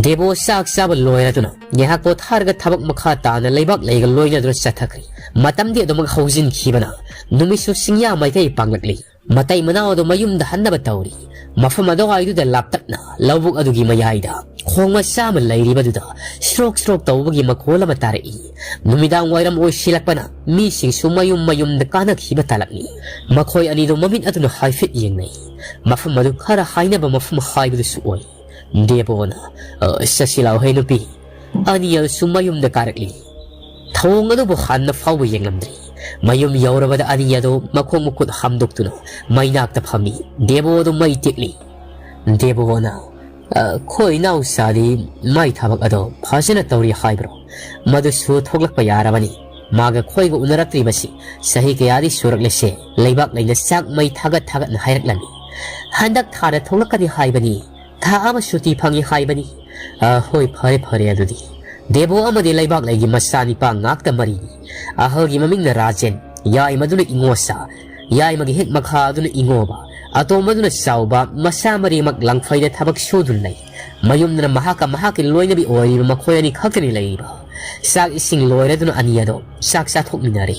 ꯗꯦꯕꯣ ꯆꯥꯛ ꯆꯥꯕ ꯂꯣꯏꯔꯗꯨꯅ ꯉꯥꯏꯍꯥꯛ ꯄꯣꯊꯥꯔꯒ ꯊꯕꯛ ꯃꯈꯥ ꯇꯥꯅ ꯂꯩꯕꯥꯛ ꯂꯩꯒ ꯂꯣꯏꯅꯗꯨꯅ ꯆꯠꯊꯈ꯭ꯔꯦ꯫ ꯃꯇꯝꯗꯤ ꯑꯗꯨꯃꯛ ꯍꯧꯖꯤꯟꯈꯤꯕꯅ ꯅꯨꯃꯤꯠꯁꯨ ꯆꯤꯡꯌꯥ ꯃꯥꯏꯀꯩ ꯄꯥꯡꯂꯛꯂꯤ꯫ ꯃꯇꯩ ꯃꯅꯥꯎ ꯑꯗꯨ ꯃꯌꯨꯝꯗ ꯍꯟꯅꯕ ꯇꯧꯔꯤ꯫ ꯃꯐꯝ ꯑꯗꯨꯋꯥꯏꯗꯨꯗ ꯂꯥꯞꯇꯛꯅ ꯂꯧꯕꯨꯛ ꯑꯗꯨꯒꯤ ꯃꯌꯥꯏꯗ ꯈꯣꯡ ꯃꯆꯥ ꯑꯃ ꯂꯩꯔꯤꯕꯗꯨꯗ ꯁ꯭ꯔꯣꯛ ꯁ꯭ꯔꯣꯛ ꯇꯧꯕꯒꯤ ꯃꯈꯣꯜ ꯑꯃ ꯇꯥꯔꯛꯏ꯫ ꯅꯨꯃꯤꯗꯥꯡ ꯋꯥꯏꯔꯝ ꯑꯣꯏꯁꯤꯜꯂꯛꯄꯅ ꯃꯤꯁꯤꯡꯁꯨ ꯃꯌꯨꯝ ꯃꯌꯨꯝꯗ ꯀꯥꯅꯈꯤꯕ ꯇꯥꯂꯛꯂꯤ꯫ ꯃꯈꯣꯏ ꯑꯅꯤꯗꯨ ꯃꯃꯤꯠ ꯑꯗꯨꯅ ꯍꯥꯏꯐꯦꯠ ꯌꯦꯡꯅꯩ꯫ ꯃꯐꯝ ꯑꯗꯨ ꯈꯔ ꯍꯥꯏꯅꯕ ꯃꯐꯝ ꯍꯥꯏꯕꯗꯨꯁꯨ ꯑꯣꯏ꯫ ꯗꯦꯕꯣꯅ, "ꯑ, ꯆꯠꯁꯤ ꯂꯥꯎꯍꯦ ꯅꯨꯄꯤ"꯫ ꯑꯅꯤ ꯑꯗꯨꯁꯨ ꯃꯌꯨꯝꯗ ꯀꯥꯔꯛꯂꯤ꯫ ꯊꯧꯑꯣꯡ ꯑꯗꯨꯕꯨ ꯍꯥꯟꯅ ꯐꯥꯎꯕ ꯌꯦꯡꯂꯝꯗ꯭ꯔꯤ꯫ ꯃꯌꯨꯝ ꯌꯧꯔꯕꯗ ꯑꯅꯤ ꯑꯗꯨ ꯃꯈꯣꯡ ꯃꯈꯨꯠ ꯍꯥꯝꯗꯣꯛꯇꯨꯅ ꯃꯩꯅꯥꯛꯇ ꯐꯝꯃꯤ꯫ ꯗꯦꯕꯣ ꯑꯗꯨ ꯃꯩ ꯇꯦꯛꯂꯤ꯫ ꯗꯦꯕꯣꯅ, "ꯑ, ꯈꯣꯏ ꯏꯅꯥꯎꯆꯥꯗꯤ ꯃꯥꯏ ꯊꯕꯛ ꯑꯗꯣ ꯐꯖꯅ ꯇꯧꯔꯤ ꯍꯥꯏꯕ꯭ꯔꯣ? ꯃꯗꯨꯁꯨ ꯊꯣꯛꯂꯛꯄ ꯌꯥꯔꯕꯅꯤ꯫ ꯃꯥꯒ ꯈꯣꯏꯒ ꯎꯅꯔꯛꯇ꯭ꯔꯤꯕꯁꯤ ꯆꯍꯤ ꯀꯌꯥꯗꯤ ꯁꯨꯔꯛꯂꯦꯁꯦ꯫ ꯂꯩꯕꯥꯛ ꯂꯩꯅ ꯆꯥꯛ ꯃꯩ ꯊꯥꯒꯠ ꯊꯥꯒꯠꯅ ꯍꯥꯏꯔꯛꯂꯝꯃꯤ꯫ ꯍꯟꯗꯛ ꯊꯥꯗ ꯊꯣꯛꯂꯛꯀꯅꯤ ꯍꯥꯏꯕꯅꯤ꯫ ꯊꯥ ꯑꯃ ꯁꯨꯇꯤ ꯐꯪꯉꯤ ꯍꯥꯏꯕꯅꯤ"꯫ "ꯑ, ꯍꯣꯏ, ꯐꯔꯦ, ꯐꯔꯦ ꯑꯗꯨꯗꯤ"꯫ ꯗꯦꯕꯣ ꯑꯃꯗꯤ ꯂꯩꯕꯥꯛ ꯂꯩꯒꯤ ꯃꯆꯥꯅꯤꯄꯥ ꯉꯥꯛꯇ ꯃꯔꯤꯅꯤ꯫ ꯑꯍꯜꯒꯤ ꯃꯃꯤꯡꯅ ꯔꯥꯖꯦꯟ, ꯌꯥꯏꯃꯗꯨꯅ ꯏꯉꯣꯆꯥ, ꯌꯥꯏꯃꯒꯤ ꯍꯦꯛ ꯃꯈꯥ ꯑꯗꯨꯅ ꯏꯉꯣꯕ, ꯑꯇꯣꯝꯕꯗꯨꯅ ꯆꯥꯎꯕ, ꯃꯆꯥ ꯃꯔꯤꯃꯛ ꯂꯪꯐꯩꯗ ꯊꯕꯛ ꯁꯨꯗꯨꯅ ꯂꯩ꯫ ꯃꯌꯨꯝꯗꯅ ꯃꯍꯥꯛꯀ ꯃꯍꯥꯛꯀꯤ ꯂꯣꯏꯅꯕꯤ ꯑꯣꯏꯔꯤꯕ ꯃꯈꯣꯏ ꯑꯅꯤ ꯈꯛꯇꯅꯤ ꯂꯩꯔꯤꯕ꯫ ꯆꯥꯛ ꯏꯁꯤꯡ ꯂꯣꯏꯔꯗꯨꯅ ꯑꯅꯤ ꯑꯗꯣ ꯆꯥꯛ ꯆꯥꯊꯣꯛꯃꯤꯟꯅꯔꯦ꯫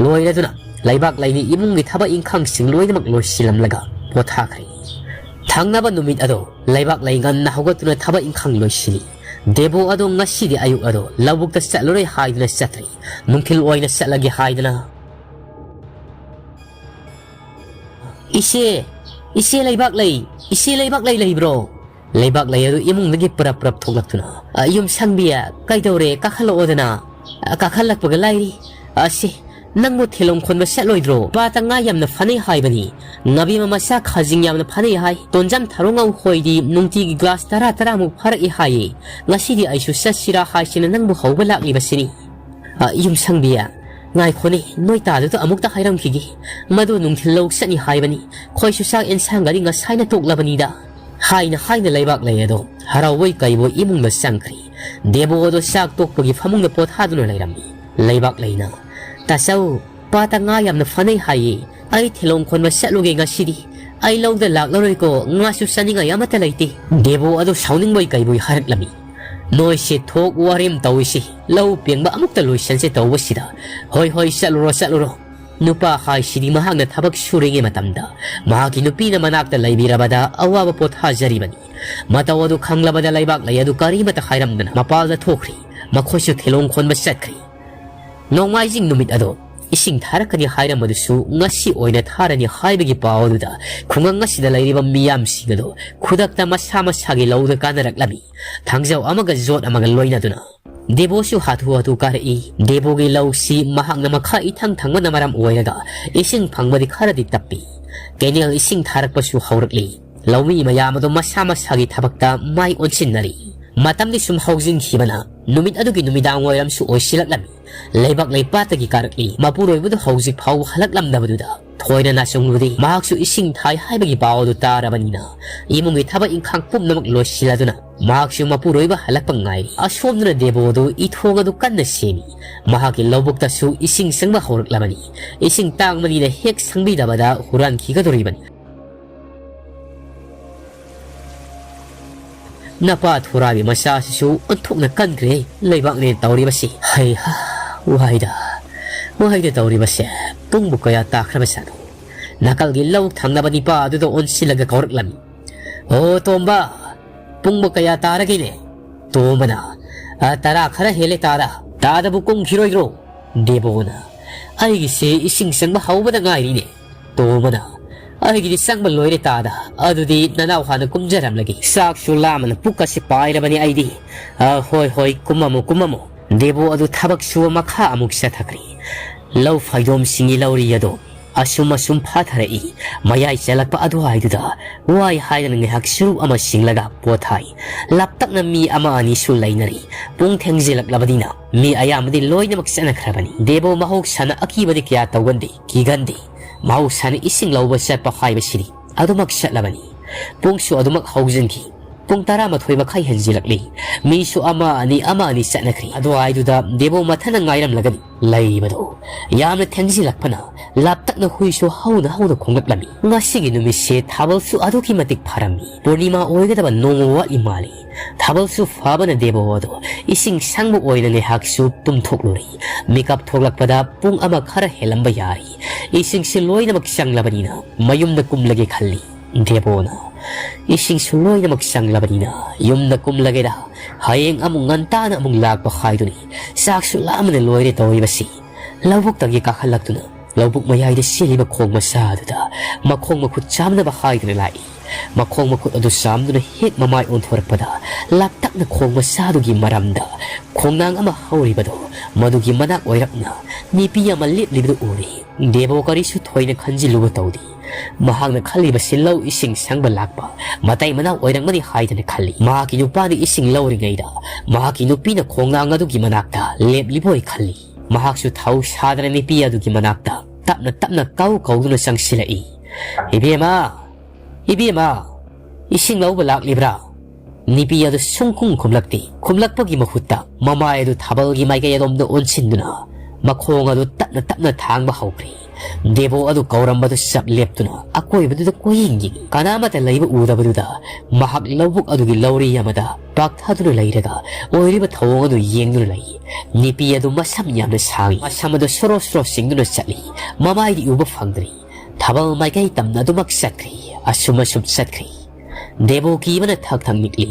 ꯂꯣꯏꯔꯗꯨꯅ ꯂꯩꯕꯥꯛ ꯂꯩꯅꯤ ꯏꯃꯨꯡꯒꯤ ꯊꯕꯛ ꯏꯪꯈꯥꯡꯁꯤꯡ ꯂꯣꯏꯅꯃꯛ ꯂꯣꯏꯁꯤꯜꯂꯝꯂꯒ ꯄꯣꯊꯥꯈ꯭ꯔꯦ꯫ ꯊꯪꯅꯕ ꯅꯨꯃꯤꯠ ꯑꯗꯣ ꯂꯩꯕꯥꯛ ꯂꯩ ꯉꯟꯅ ꯍꯧꯒꯠꯇꯨꯅ ꯊꯕꯛ ꯏꯪꯈꯥꯡ ꯂꯣꯏꯁꯤꯜꯂꯤ꯫ ꯗꯦꯕꯣ ꯑꯗꯣ ꯉꯁꯤꯗꯤ ꯑꯌꯨꯛ ꯑꯗꯣ ꯂꯧꯕꯨꯛꯇ ꯆꯠꯂꯔꯣꯏ ꯍꯥꯏꯗꯨꯅ ꯆꯠꯇ꯭ꯔꯦ꯫ ꯅꯨꯡꯊꯤꯜ ꯑꯣꯏꯅ ꯆꯠꯂꯒꯦ ꯍꯥꯏꯗꯅ꯫ "ꯏꯆꯦ, ꯏꯆꯦ ꯂꯩꯕꯥꯛ ꯂꯩ, ꯏꯆꯦ ꯂꯩꯕꯥꯛ ꯂꯩ ꯂꯩꯕ꯭ꯔꯣ?" ꯂꯩꯕꯥꯛ ꯂꯩ ꯑꯗꯨ ꯏꯃꯨꯡꯗꯒꯤ ꯄꯨꯔꯞ ꯄꯨꯔꯞ ꯊꯣꯛꯂꯛꯇꯨꯅ, "ꯑ, ꯌꯨꯝꯁꯪꯕꯤ, ꯀꯩꯗꯧꯔꯦ? ꯀꯥꯈꯠꯂꯛꯑꯣꯗꯅ꯫ ꯑ, ꯀꯥꯈꯠꯂꯛꯄꯒ ꯂꯥꯏꯔꯤ꯫ ꯑꯁꯤ, ꯅꯪꯕꯨ ꯊꯤꯂꯣꯡ ꯈꯣꯟꯕ ꯆꯠꯂꯣꯏꯗ꯭ꯔꯣ? ꯄꯥꯇ ꯉꯥ ꯌꯥꯝꯅ ꯐꯥꯅꯩ ꯍꯥꯏꯕꯅꯤ꯫ ꯉꯥꯕꯤ ꯃꯃꯥ ꯆꯥꯛ ꯈꯥꯖꯤꯡ ꯌꯥꯝꯅ ꯐꯥꯅꯩ ꯍꯥꯏ꯫ ꯇꯣꯟꯖꯝ ꯊꯥꯔꯣ ꯉꯧ ꯍꯣꯏꯗꯤ ꯅꯨꯡꯇꯤꯒꯤ ꯒ꯭ꯂꯥꯁ ꯇꯔꯥ ꯇꯔꯥꯃꯨꯛ ꯐꯥꯔꯛꯏ ꯍꯥꯏꯌꯦ꯫ ꯉꯁꯤꯗꯤ ꯑꯩꯁꯨ ꯆꯠꯁꯤꯔꯥ ꯍꯥꯏꯁꯤꯅ ꯅꯪꯕꯨ ꯍꯧꯕ ꯂꯥꯛꯂꯤꯕꯁꯤꯅꯤ"꯫ "ꯑ, ꯌꯨꯝꯁꯪꯕꯤ, ꯉꯥꯏꯈꯣꯅꯦ, ꯅꯣꯏ ꯇꯥꯗꯨꯗ ꯑꯃꯨꯛꯇ ꯍꯥꯏꯔꯝꯈꯤꯒꯦ꯫ ꯃꯗꯨ ꯅꯨꯡꯊꯤꯜ ꯂꯧ ꯆꯠꯅꯤ ꯍꯥꯏꯕꯅꯤ꯫ ꯈꯣꯏꯁꯨ ꯆꯥꯛ ꯑꯦꯟꯁꯥꯡꯒꯗꯤ ꯉꯁꯥꯏꯅ ꯇꯣꯛꯂꯕꯅꯤꯗ"꯫ ꯍꯥꯏꯅ ꯍꯥꯏꯅ ꯂꯩꯕꯥꯛ ꯂꯩ ꯑꯗꯣ ꯍꯔꯥꯎꯕꯣꯏ ꯀꯩꯕꯣꯏ ꯏꯃꯨꯡꯗ ꯆꯪꯈ꯭ꯔꯦ꯫ ꯗꯦꯕꯣ ꯑꯗꯣ ꯆꯥꯛ ꯇꯣꯛꯄꯒꯤ ꯐꯃꯨꯡꯗ ꯄꯣꯊꯥꯗꯨꯅ ꯂꯩꯔꯝꯃꯤ꯫ ꯂꯩꯕꯥꯛ ꯂꯩꯅ, "ꯇꯥꯆꯧ, ꯄꯥꯠꯇ ꯉꯥ ꯌꯥꯝꯅ ꯐꯥꯅꯩ ꯍꯥꯏꯌꯦ꯫ ꯑꯩ ꯊꯤꯂꯣꯡ ꯈꯣꯟꯕ ꯆꯠꯂꯨꯒꯦ ꯉꯁꯤꯗꯤ꯫ ꯑꯩ ꯂꯧꯗ ꯂꯥꯛꯂꯔꯣꯏꯀꯣ, ꯉꯥꯁꯨ ꯆꯥꯅꯤꯡꯉꯥꯏ ꯑꯃꯠꯇ ꯂꯩꯇꯦ"꯫ ꯗꯦꯕꯣ ꯑꯗꯣ ꯁꯥꯎꯅꯤꯡꯕꯣꯏ ꯀꯩꯕꯣꯏ ꯍꯥꯏꯔꯛꯂꯝꯃꯤ꯫ "ꯅꯣꯏꯁꯦ ꯊꯣꯛ ꯋꯥꯔꯦꯝ ꯇꯧꯏꯁꯤ, ꯂꯧ ꯄꯦꯡꯕ ꯑꯃꯨꯛꯇ ꯂꯣꯏꯁꯟꯁꯦ ꯇꯧꯕꯁꯤꯗ꯫ ꯍꯣꯏ, ꯍꯣꯏ, ꯆꯠꯂꯨꯔꯣ, ꯆꯠꯂꯨꯔꯣ"꯫ ꯅꯨꯄꯥ ꯍꯥꯏꯁꯤꯗꯤ ꯃꯍꯥꯛꯅ ꯊꯕꯛ ꯁꯨꯔꯤꯉꯩ ꯃꯇꯝꯗ ꯃꯍꯥꯛꯀꯤ ꯅꯨꯄꯤꯅ ꯃꯅꯥꯛꯇ ꯂꯩꯕꯤꯔꯕꯗ ꯑꯋꯥꯕ ꯄꯣꯊꯥꯖꯔꯤꯕꯅꯤ꯫ ꯃꯇꯧ ꯑꯗꯨ ꯈꯪꯂꯕꯗ ꯂꯩꯕꯥꯛꯂꯩ ꯑꯗꯨ ꯀꯔꯤꯃꯠꯇ ꯍꯥꯏꯔꯝꯗꯅ ꯃꯄꯥꯜꯗ ꯊꯣꯛꯈ꯭ꯔꯤ꯫ ꯃꯈꯣꯏꯁꯨ ꯊꯤꯂꯣꯡ ꯈꯣꯟꯕ ꯆꯠꯈ꯭ꯔꯤ꯫ ꯅꯣꯡꯃꯥꯏꯖꯤꯡ ꯅꯨꯃꯤꯠ ꯑꯗꯣ ꯏꯁꯤꯡ ꯊꯥꯔꯛꯀꯅꯤ ꯍꯥꯏꯔꯝꯕꯗꯨꯁꯨ ꯉꯁꯤ ꯑꯣꯏꯅ ꯊꯥꯔꯅꯤ ꯍꯥꯏꯕꯒꯤ ꯄꯥꯎ ꯑꯗꯨꯗ ꯈꯨꯡꯒꯪ ꯑꯁꯤꯗ ꯂꯩꯔꯤꯕ ꯃꯤꯌꯥꯝꯁꯤꯡ ꯑꯗꯣ ꯈꯨꯗꯛꯇ ꯃꯁꯥ ꯃꯁꯥꯒꯤ ꯂꯧꯗ ꯀꯥꯅꯔꯛꯂꯝꯃꯤ꯫ ꯊꯥꯡꯖꯧ ꯑꯃꯒ ꯖꯣꯠ ꯑꯃꯒ ꯂꯣꯏꯅꯗꯨꯅ꯫ ꯗꯦꯕꯣꯁꯨ ꯍꯥꯊꯨ ꯍꯥꯊꯨ ꯀꯥꯔꯛꯏ꯫ ꯗꯦꯕꯣꯒꯤ ꯂꯧꯁꯤ ꯃꯍꯥꯛꯅ ꯃꯈꯥ ꯏꯊꯪ ꯊꯪꯕꯅ ꯃꯔꯝ ꯑꯣꯏꯔꯒ ꯏꯁꯤꯡ ꯐꯪꯕꯗꯤ ꯈꯔꯗꯤ ꯇꯞꯄꯤ꯫ ꯀꯦꯅꯦꯜ ꯏꯁꯤꯡ ꯊꯥꯔꯛꯄꯁꯨ ꯍꯧꯔꯛꯂꯤ꯫ ꯂꯧꯃꯤ ꯃꯌꯥꯝ ꯑꯗꯨ ꯃꯁꯥ ꯃꯁꯥꯒꯤ ꯊꯕꯛꯇ ꯃꯥꯏ ꯑꯣꯟꯁꯤꯟꯅꯔꯤ꯫ ꯃꯇꯝꯗꯤ ꯁꯨꯝ ꯍꯧꯖꯤꯟꯈꯤꯕꯅ ꯅꯨꯃꯤꯠ ꯑꯗꯨꯒꯤ ꯅꯨꯃꯤꯗꯥꯡ ꯋꯥꯏꯔꯝꯁꯨ ꯑꯣꯏꯁꯤꯜꯂꯛꯂꯝꯃꯤ꯫ ꯂꯩꯕꯥꯛ ꯂꯩꯄꯥꯛꯇꯒꯤ ꯀꯥꯔꯛꯂꯤ꯫ ꯃꯄꯨꯔꯣꯏꯕꯗꯨ ꯍꯧꯖꯤꯛ ꯐꯥꯎꯕ ꯍꯜꯂꯛꯂꯝꯗꯕꯗꯨꯗ ꯊꯣꯏꯅ ꯅꯥꯆꯣꯡꯂꯨꯗꯦ꯫ ꯃꯍꯥꯛꯁꯨ ꯏꯁꯤꯡ ꯊꯥꯏ ꯍꯥꯏꯕꯒꯤ ꯄꯥꯎ ꯑꯗꯨ ꯇꯥꯔꯕꯅꯤꯅ ꯏꯃꯨꯡꯒꯤ ꯊꯕꯛ ꯏꯪꯈꯥꯡ ꯄꯨꯝꯅꯃꯛ ꯂꯣꯏꯁꯤꯜꯂꯗꯨꯅ ꯃꯍꯥꯛꯁꯨ ꯃꯄꯨꯔꯣꯏꯕ ꯍꯜꯂꯛꯄ ꯉꯥꯏꯔꯤ꯫ ꯑꯁꯣꯝꯗꯅ ꯗꯦꯕꯣ ꯑꯗꯨ ꯏꯊꯣꯡ ꯑꯗꯨ ꯀꯟꯅ ꯁꯦꯝꯃꯤ꯫ ꯃꯍꯥꯛꯀꯤ ꯂꯧꯕꯨꯛꯇꯁꯨ ꯏꯁꯤꯡ ꯆꯪꯕ ꯍꯧꯔꯛꯂꯕꯅꯤ꯫ ꯏꯁꯤꯡ ꯇꯥꯡꯕꯅꯤꯅ ꯍꯦꯛ ꯁꯪꯕꯤꯗꯕꯗ ꯍꯨꯔꯥꯟꯈꯤꯒꯗꯧꯔꯤꯕꯅꯤ꯫ ꯅꯄꯥ ꯊꯣꯔꯥꯒꯤ ꯃꯆꯥꯁꯤꯁꯨ ꯑꯣꯟꯊꯣꯛꯅ ꯀꯟꯈ꯭ꯔꯦ꯫ ꯂꯩꯕꯥꯛꯅꯦ ꯇꯧꯔꯤꯕꯁꯤ꯫ ꯍꯩꯍꯥ, ꯋꯥꯏꯗ, ꯋꯥꯏꯗ ꯇꯧꯔꯤꯕꯁꯦ꯫ ꯄꯨꯡꯕꯨ ꯀꯌꯥ ꯇꯥꯈ꯭ꯔꯕꯖꯥꯠꯅꯣ? ꯅꯥꯀꯜꯒꯤ ꯂꯧ ꯊꯪꯅꯕ ꯅꯤꯄꯥ ꯑꯗꯨꯗ ꯑꯣꯟꯁꯤꯜꯂꯒ ꯀꯧꯔꯛꯂꯝꯃꯤ꯫ "ꯑꯣ ꯇꯣꯝꯕ, ꯄꯨꯡꯕꯨ ꯀꯌꯥ ꯇꯥꯔꯒꯦꯅꯦ?" ꯇꯣꯝꯕꯅ, "ꯑ, ꯇꯔꯥ ꯈꯔ ꯍꯦꯜꯂꯦ ꯇꯥꯗ꯫ ꯇꯥꯗꯕꯨ ꯀꯨꯝꯈꯤꯔꯣꯏꯗ꯭ꯔꯣ?" ꯗꯦꯕꯣꯅ, "ꯑꯩꯒꯤꯁꯦ ꯏꯁꯤꯡ ꯆꯪꯕ ꯍꯧꯕꯗ ꯉꯥꯏꯔꯤꯅꯦ꯫" ꯇꯣꯝꯕꯅ, "ꯑꯩꯒꯤꯗꯤ ꯆꯪꯕ ꯂꯣꯏꯔꯦ ꯇꯥꯗ, ꯑꯗꯨꯗꯤ ꯅꯅꯥꯎ ꯍꯥꯟꯅ ꯀꯨꯝꯖꯔꯝꯂꯒꯦ꯫ ꯆꯥꯛꯁꯨ ꯂꯥꯝꯃꯅ ꯄꯨꯛꯀꯁꯦ ꯄꯥꯏꯔꯕꯅꯤ ꯑꯩꯗꯤ꯫" "ꯑ, ꯍꯣꯏ, ꯍꯣꯏ, ꯀꯨꯝꯃꯝꯃꯣ, ꯀꯨꯝꯃꯝꯃꯣ꯫" ꯗꯦꯕꯣ ꯑꯗꯨ ꯊꯕꯛ ꯁꯨꯕ ꯃꯈꯥ ꯑꯃꯨꯛ ꯆꯠꯊꯈ꯭ꯔꯦ꯫ ꯂꯧ ꯐꯩꯗꯣꯝꯁꯤꯡꯒꯤ ꯂꯧꯔꯤ ꯑꯗꯨ ꯑꯁꯨꯝ ꯑꯁꯨꯝ ꯐꯥꯊꯔꯛꯏ꯫ ꯃꯌꯥꯏ ꯆꯜꯂꯛꯄ ꯑꯗꯨꯋꯥꯏꯗꯨꯗ ꯋꯥꯏ ꯍꯥꯏꯗꯅ ꯉꯥꯏꯍꯥꯛ ꯆꯨꯔꯨꯞ ꯑꯃ ꯁꯤꯡꯂꯒ ꯄꯣꯊꯥꯏ꯫ ꯂꯥꯞꯇꯛꯅ ꯃꯤ ꯑꯃ ꯑꯅꯤꯁꯨ ꯂꯩꯅꯔꯤ꯫ ꯄꯨꯡ ꯊꯦꯡꯖꯤꯜꯂꯛꯂꯕꯅꯤꯅ ꯃꯤ ꯑꯌꯥꯝꯕꯗꯤ ꯂꯣꯏꯅꯃꯛ ꯆꯠꯅꯈ꯭ꯔꯕꯅꯤ꯫ ꯗꯦꯕꯣ ꯃꯍꯧꯁꯥꯅ ꯑꯀꯤꯕꯗꯤ ꯀꯌꯥ ꯇꯧꯒꯟꯗꯦ, ꯀꯤꯒꯟꯗꯦ꯫ ꯃꯍꯧꯁꯥꯅ ꯏꯁꯤꯡ ꯂꯧꯕ ꯆꯠꯄ ꯍꯥꯏꯕꯁꯤꯗꯤ ꯑꯗꯨꯃꯛ ꯆꯠꯂꯕꯅꯤ꯫ ꯄꯨꯡꯁꯨ ꯑꯗꯨꯃꯛ ꯍꯧꯖꯤꯟꯈꯤ꯫ ꯄꯨꯡ ꯇꯔꯥꯃꯥꯊꯣꯏ ꯃꯈꯥꯏ ꯍꯦꯟꯖꯤꯜꯂꯛꯂꯤ꯫ ꯃꯤꯁꯨ ꯑꯃ ꯑꯅꯤ, ꯑꯃ ꯑꯅꯤ ꯆꯠꯅꯈ꯭ꯔꯦ꯫ ꯑꯗꯨꯋꯥꯏꯗꯨꯗ ꯗꯦꯕꯣ ꯃꯊꯟꯇ ꯉꯥꯏꯔꯝꯂꯒꯅꯤ ꯂꯩꯕꯗꯣ꯫ ꯌꯥꯝꯅ ꯊꯦꯡꯖꯤꯜꯂꯛꯄꯅ ꯂꯥꯞꯇꯛꯅ ꯍꯨꯏꯁꯨ ꯍꯧꯅ ꯍꯧꯅ ꯈꯣꯡꯂꯛꯂꯝꯃꯤ꯫ ꯉꯁꯤꯒꯤ ꯅꯨꯃꯤꯠꯁꯦ ꯊꯥꯕꯜꯁꯨ ꯑꯗꯨꯛꯀꯤ ꯃꯇꯤꯛ ꯐꯔꯝꯃꯤ꯫ ꯄꯨꯔꯅꯤꯃꯥ ꯑꯣꯏꯒꯗꯕ ꯅꯣꯡꯃ ꯋꯥꯠꯂꯤ ꯃꯥꯜꯂꯤ꯫ ꯊꯥꯕꯜꯁꯨ ꯐꯕꯅ ꯗꯦꯕꯣ ꯑꯗꯣ ꯏꯁꯤꯡ ꯁꯪꯕ ꯑꯣꯏꯅ ꯉꯥꯏꯍꯥꯛꯁꯨ ꯇꯨꯝꯊꯣꯛꯂꯨꯔꯦ꯫ ꯃꯤꯀꯞ ꯊꯣꯛꯂꯛꯄꯗ ꯄꯨꯡ ꯑꯃ ꯈꯔ ꯍꯦꯜꯂꯝꯕ ꯌꯥꯔꯤ꯫ ꯏꯁꯤꯡꯁꯤ ꯂꯣꯏꯅꯃꯛ ꯆꯪꯂꯕꯅꯤꯅ ꯃꯌꯨꯝꯗ ꯀꯨꯝꯂꯒꯦ ꯈꯜꯂꯤ꯫ ꯗꯦꯕꯣꯅ, "ꯏꯁꯤꯡꯁꯨ ꯂꯣꯏꯅꯃꯛ ꯆꯪꯂꯕꯅꯤꯅ ꯌꯨꯝꯗ ꯀꯨꯝꯂꯒꯦꯗ, ꯍꯌꯦꯡ ꯑꯃꯨꯛ ꯉꯟꯇꯥꯅ ꯑꯃꯨꯛ ꯂꯥꯛꯄ ꯍꯥꯏꯗꯨꯅꯤ꯫ ꯆꯥꯛꯁꯨ ꯂꯥꯝꯕꯅ ꯂꯣꯏꯔꯦ ꯇꯧꯔꯤꯕꯁꯤ"꯫ ꯂꯧꯕꯨꯛꯇꯒꯤ ꯀꯥꯈꯠꯂꯛꯇꯨꯅ ꯂꯧꯕꯨꯛ ꯃꯌꯥꯏꯗ ꯆꯦꯜꯂꯤꯕ ꯈꯣꯡ ꯃꯆꯥ ꯑꯗꯨꯗ ꯃꯈꯣꯡ ꯃꯈꯨꯠ ꯆꯥꯝꯅꯕ ꯍꯥꯏꯗꯨꯅ ꯂꯥꯛꯏ꯫ ꯃꯈꯣꯡ ꯃꯈꯨꯠ ꯑꯗꯨ ꯆꯥꯝꯗꯨꯅ ꯍꯦꯛ ꯃꯃꯥꯏ ꯑꯣꯟꯊꯣꯔꯛꯄꯗ, ꯂꯥꯞꯇꯛꯅ ꯈꯣꯡ ꯃꯆꯥꯗꯨꯒꯤ ꯃꯔꯝꯗ ꯈꯣꯡꯅꯥꯡ ꯑꯃ ꯍꯧꯔꯤꯕꯗꯨ, ꯃꯗꯨꯒꯤ ꯃꯅꯥꯛ ꯑꯣꯏꯔꯞꯅ ꯅꯨꯄꯤ ꯑꯃ ꯂꯦꯞꯂꯤꯕꯗꯨ ꯎꯔꯤ꯫ ꯗꯦꯕꯣ ꯀꯔꯤꯁꯨ ꯊꯣꯏꯅ ꯈꯟꯖꯤꯜꯂꯨꯕ ꯇꯧꯗꯦ꯫ ꯃꯍꯥꯛꯅ ꯈꯜꯂꯤꯕꯁꯤ ꯂꯧ ꯏꯁꯤꯡ ꯁꯪꯕ ꯂꯥꯛꯄ ꯃꯇꯩ ꯃꯅꯥꯎ ꯑꯣꯏꯔꯝꯒꯅꯤ ꯍꯥꯏꯗꯅ ꯈꯜꯂꯤ꯫ ꯃꯍꯥꯛꯀꯤ ꯅꯨꯄꯥꯅ ꯏꯁꯤꯡ ꯂꯧꯔꯤꯉꯩꯗ ꯃꯍꯥꯛꯀꯤ ꯅꯨꯄꯤꯅ ꯈꯣꯡꯅꯥꯡ ꯑꯗꯨꯒꯤ ꯃꯅꯥꯛꯇ ꯂꯦꯞꯂꯤꯕꯣꯏ ꯈꯜꯂꯤ꯫ ꯃꯍꯥꯛꯁꯨ ꯊꯧ ꯁꯥꯗꯅ ꯅꯨꯄꯤ ꯑꯗꯨꯒꯤ ꯃꯅꯥꯛꯇ ꯇꯞꯅ ꯇꯞꯅ ꯀꯧ ꯀꯧꯗꯨꯅ ꯆꯪꯁꯤꯜꯂꯛꯏ꯫ "ꯏꯕꯦꯝꯃ, ꯏꯕꯦꯝꯃ, ꯏꯁꯤꯡ ꯂꯧꯕ ꯂꯥꯛꯂꯤꯕ꯭ꯔꯥ?" ꯅꯨꯄꯤ ꯑꯗꯨ ꯁꯨꯡꯈꯨꯝ ꯈꯨꯝꯂꯛꯇꯦ꯫ ꯈꯨꯝꯂꯛꯄꯒꯤ ꯃꯍꯨꯠꯇ ꯃꯃꯥꯏ ꯑꯗꯨ ꯊꯥꯕꯜꯒꯤ ꯃꯥꯏꯀꯩ ꯑꯗꯣꯝꯗ ꯑꯣꯟꯁꯤꯟꯗꯨꯅ ꯃꯈꯣꯡ ꯑꯗꯨ ꯇꯞꯅ ꯇꯞꯅ ꯊꯥꯡꯕ ꯍꯧꯈ꯭ꯔꯦ꯫ ꯗꯦꯕꯣ ꯑꯗꯨ ꯀꯧꯔꯝꯕꯗꯨ ꯆꯞ ꯂꯦꯞꯇꯨꯅ ꯑꯀꯣꯏꯕꯗꯨꯗ ꯀꯣꯏꯌꯦꯡ ꯌꯦꯡꯏ꯫ ꯀꯅꯥꯃꯠꯇ ꯂꯩꯕ ꯎꯗꯕꯗꯨꯗ ꯃꯍꯥꯛ ꯂꯧꯕꯨꯛ ꯑꯗꯨꯒꯤ ꯂꯧꯔꯤ ꯑꯃꯗ ꯄꯥꯛꯊꯗꯨꯅ ꯂꯩꯔꯒ ꯑꯣꯏꯔꯤꯕ ꯊꯧꯑꯣꯡ ꯑꯗꯨ ꯌꯦꯡꯗꯨꯅ ꯂꯩ꯫ ꯅꯨꯄꯤ ꯑꯗꯨ ꯃꯁꯝ ꯌꯥꯝꯅ ꯁꯥꯡꯏ꯫ ꯃꯁꯝ ꯑꯗꯨ ꯁꯣꯔꯣ ꯁꯣꯔꯣ ꯆꯤꯡꯗꯨꯅ ꯆꯠꯂꯤ꯫ ꯃꯃꯥꯏꯗꯤ ꯎꯕ ꯐꯪꯗ꯭ꯔꯤ꯫ ꯊꯥꯕꯜ ꯃꯥꯏꯀꯩ ꯇꯝꯅ ꯑꯗꯨꯃꯛ ꯆꯠꯈ꯭ꯔꯤ꯫ ꯑꯁꯨꯝ ꯑꯁꯨꯝ ꯆꯠꯈ꯭ꯔꯤ꯫ ꯗꯦꯕꯣ ꯀꯤꯕꯅ ꯊꯛ ꯊꯛ ꯅꯤꯛꯂꯤ꯫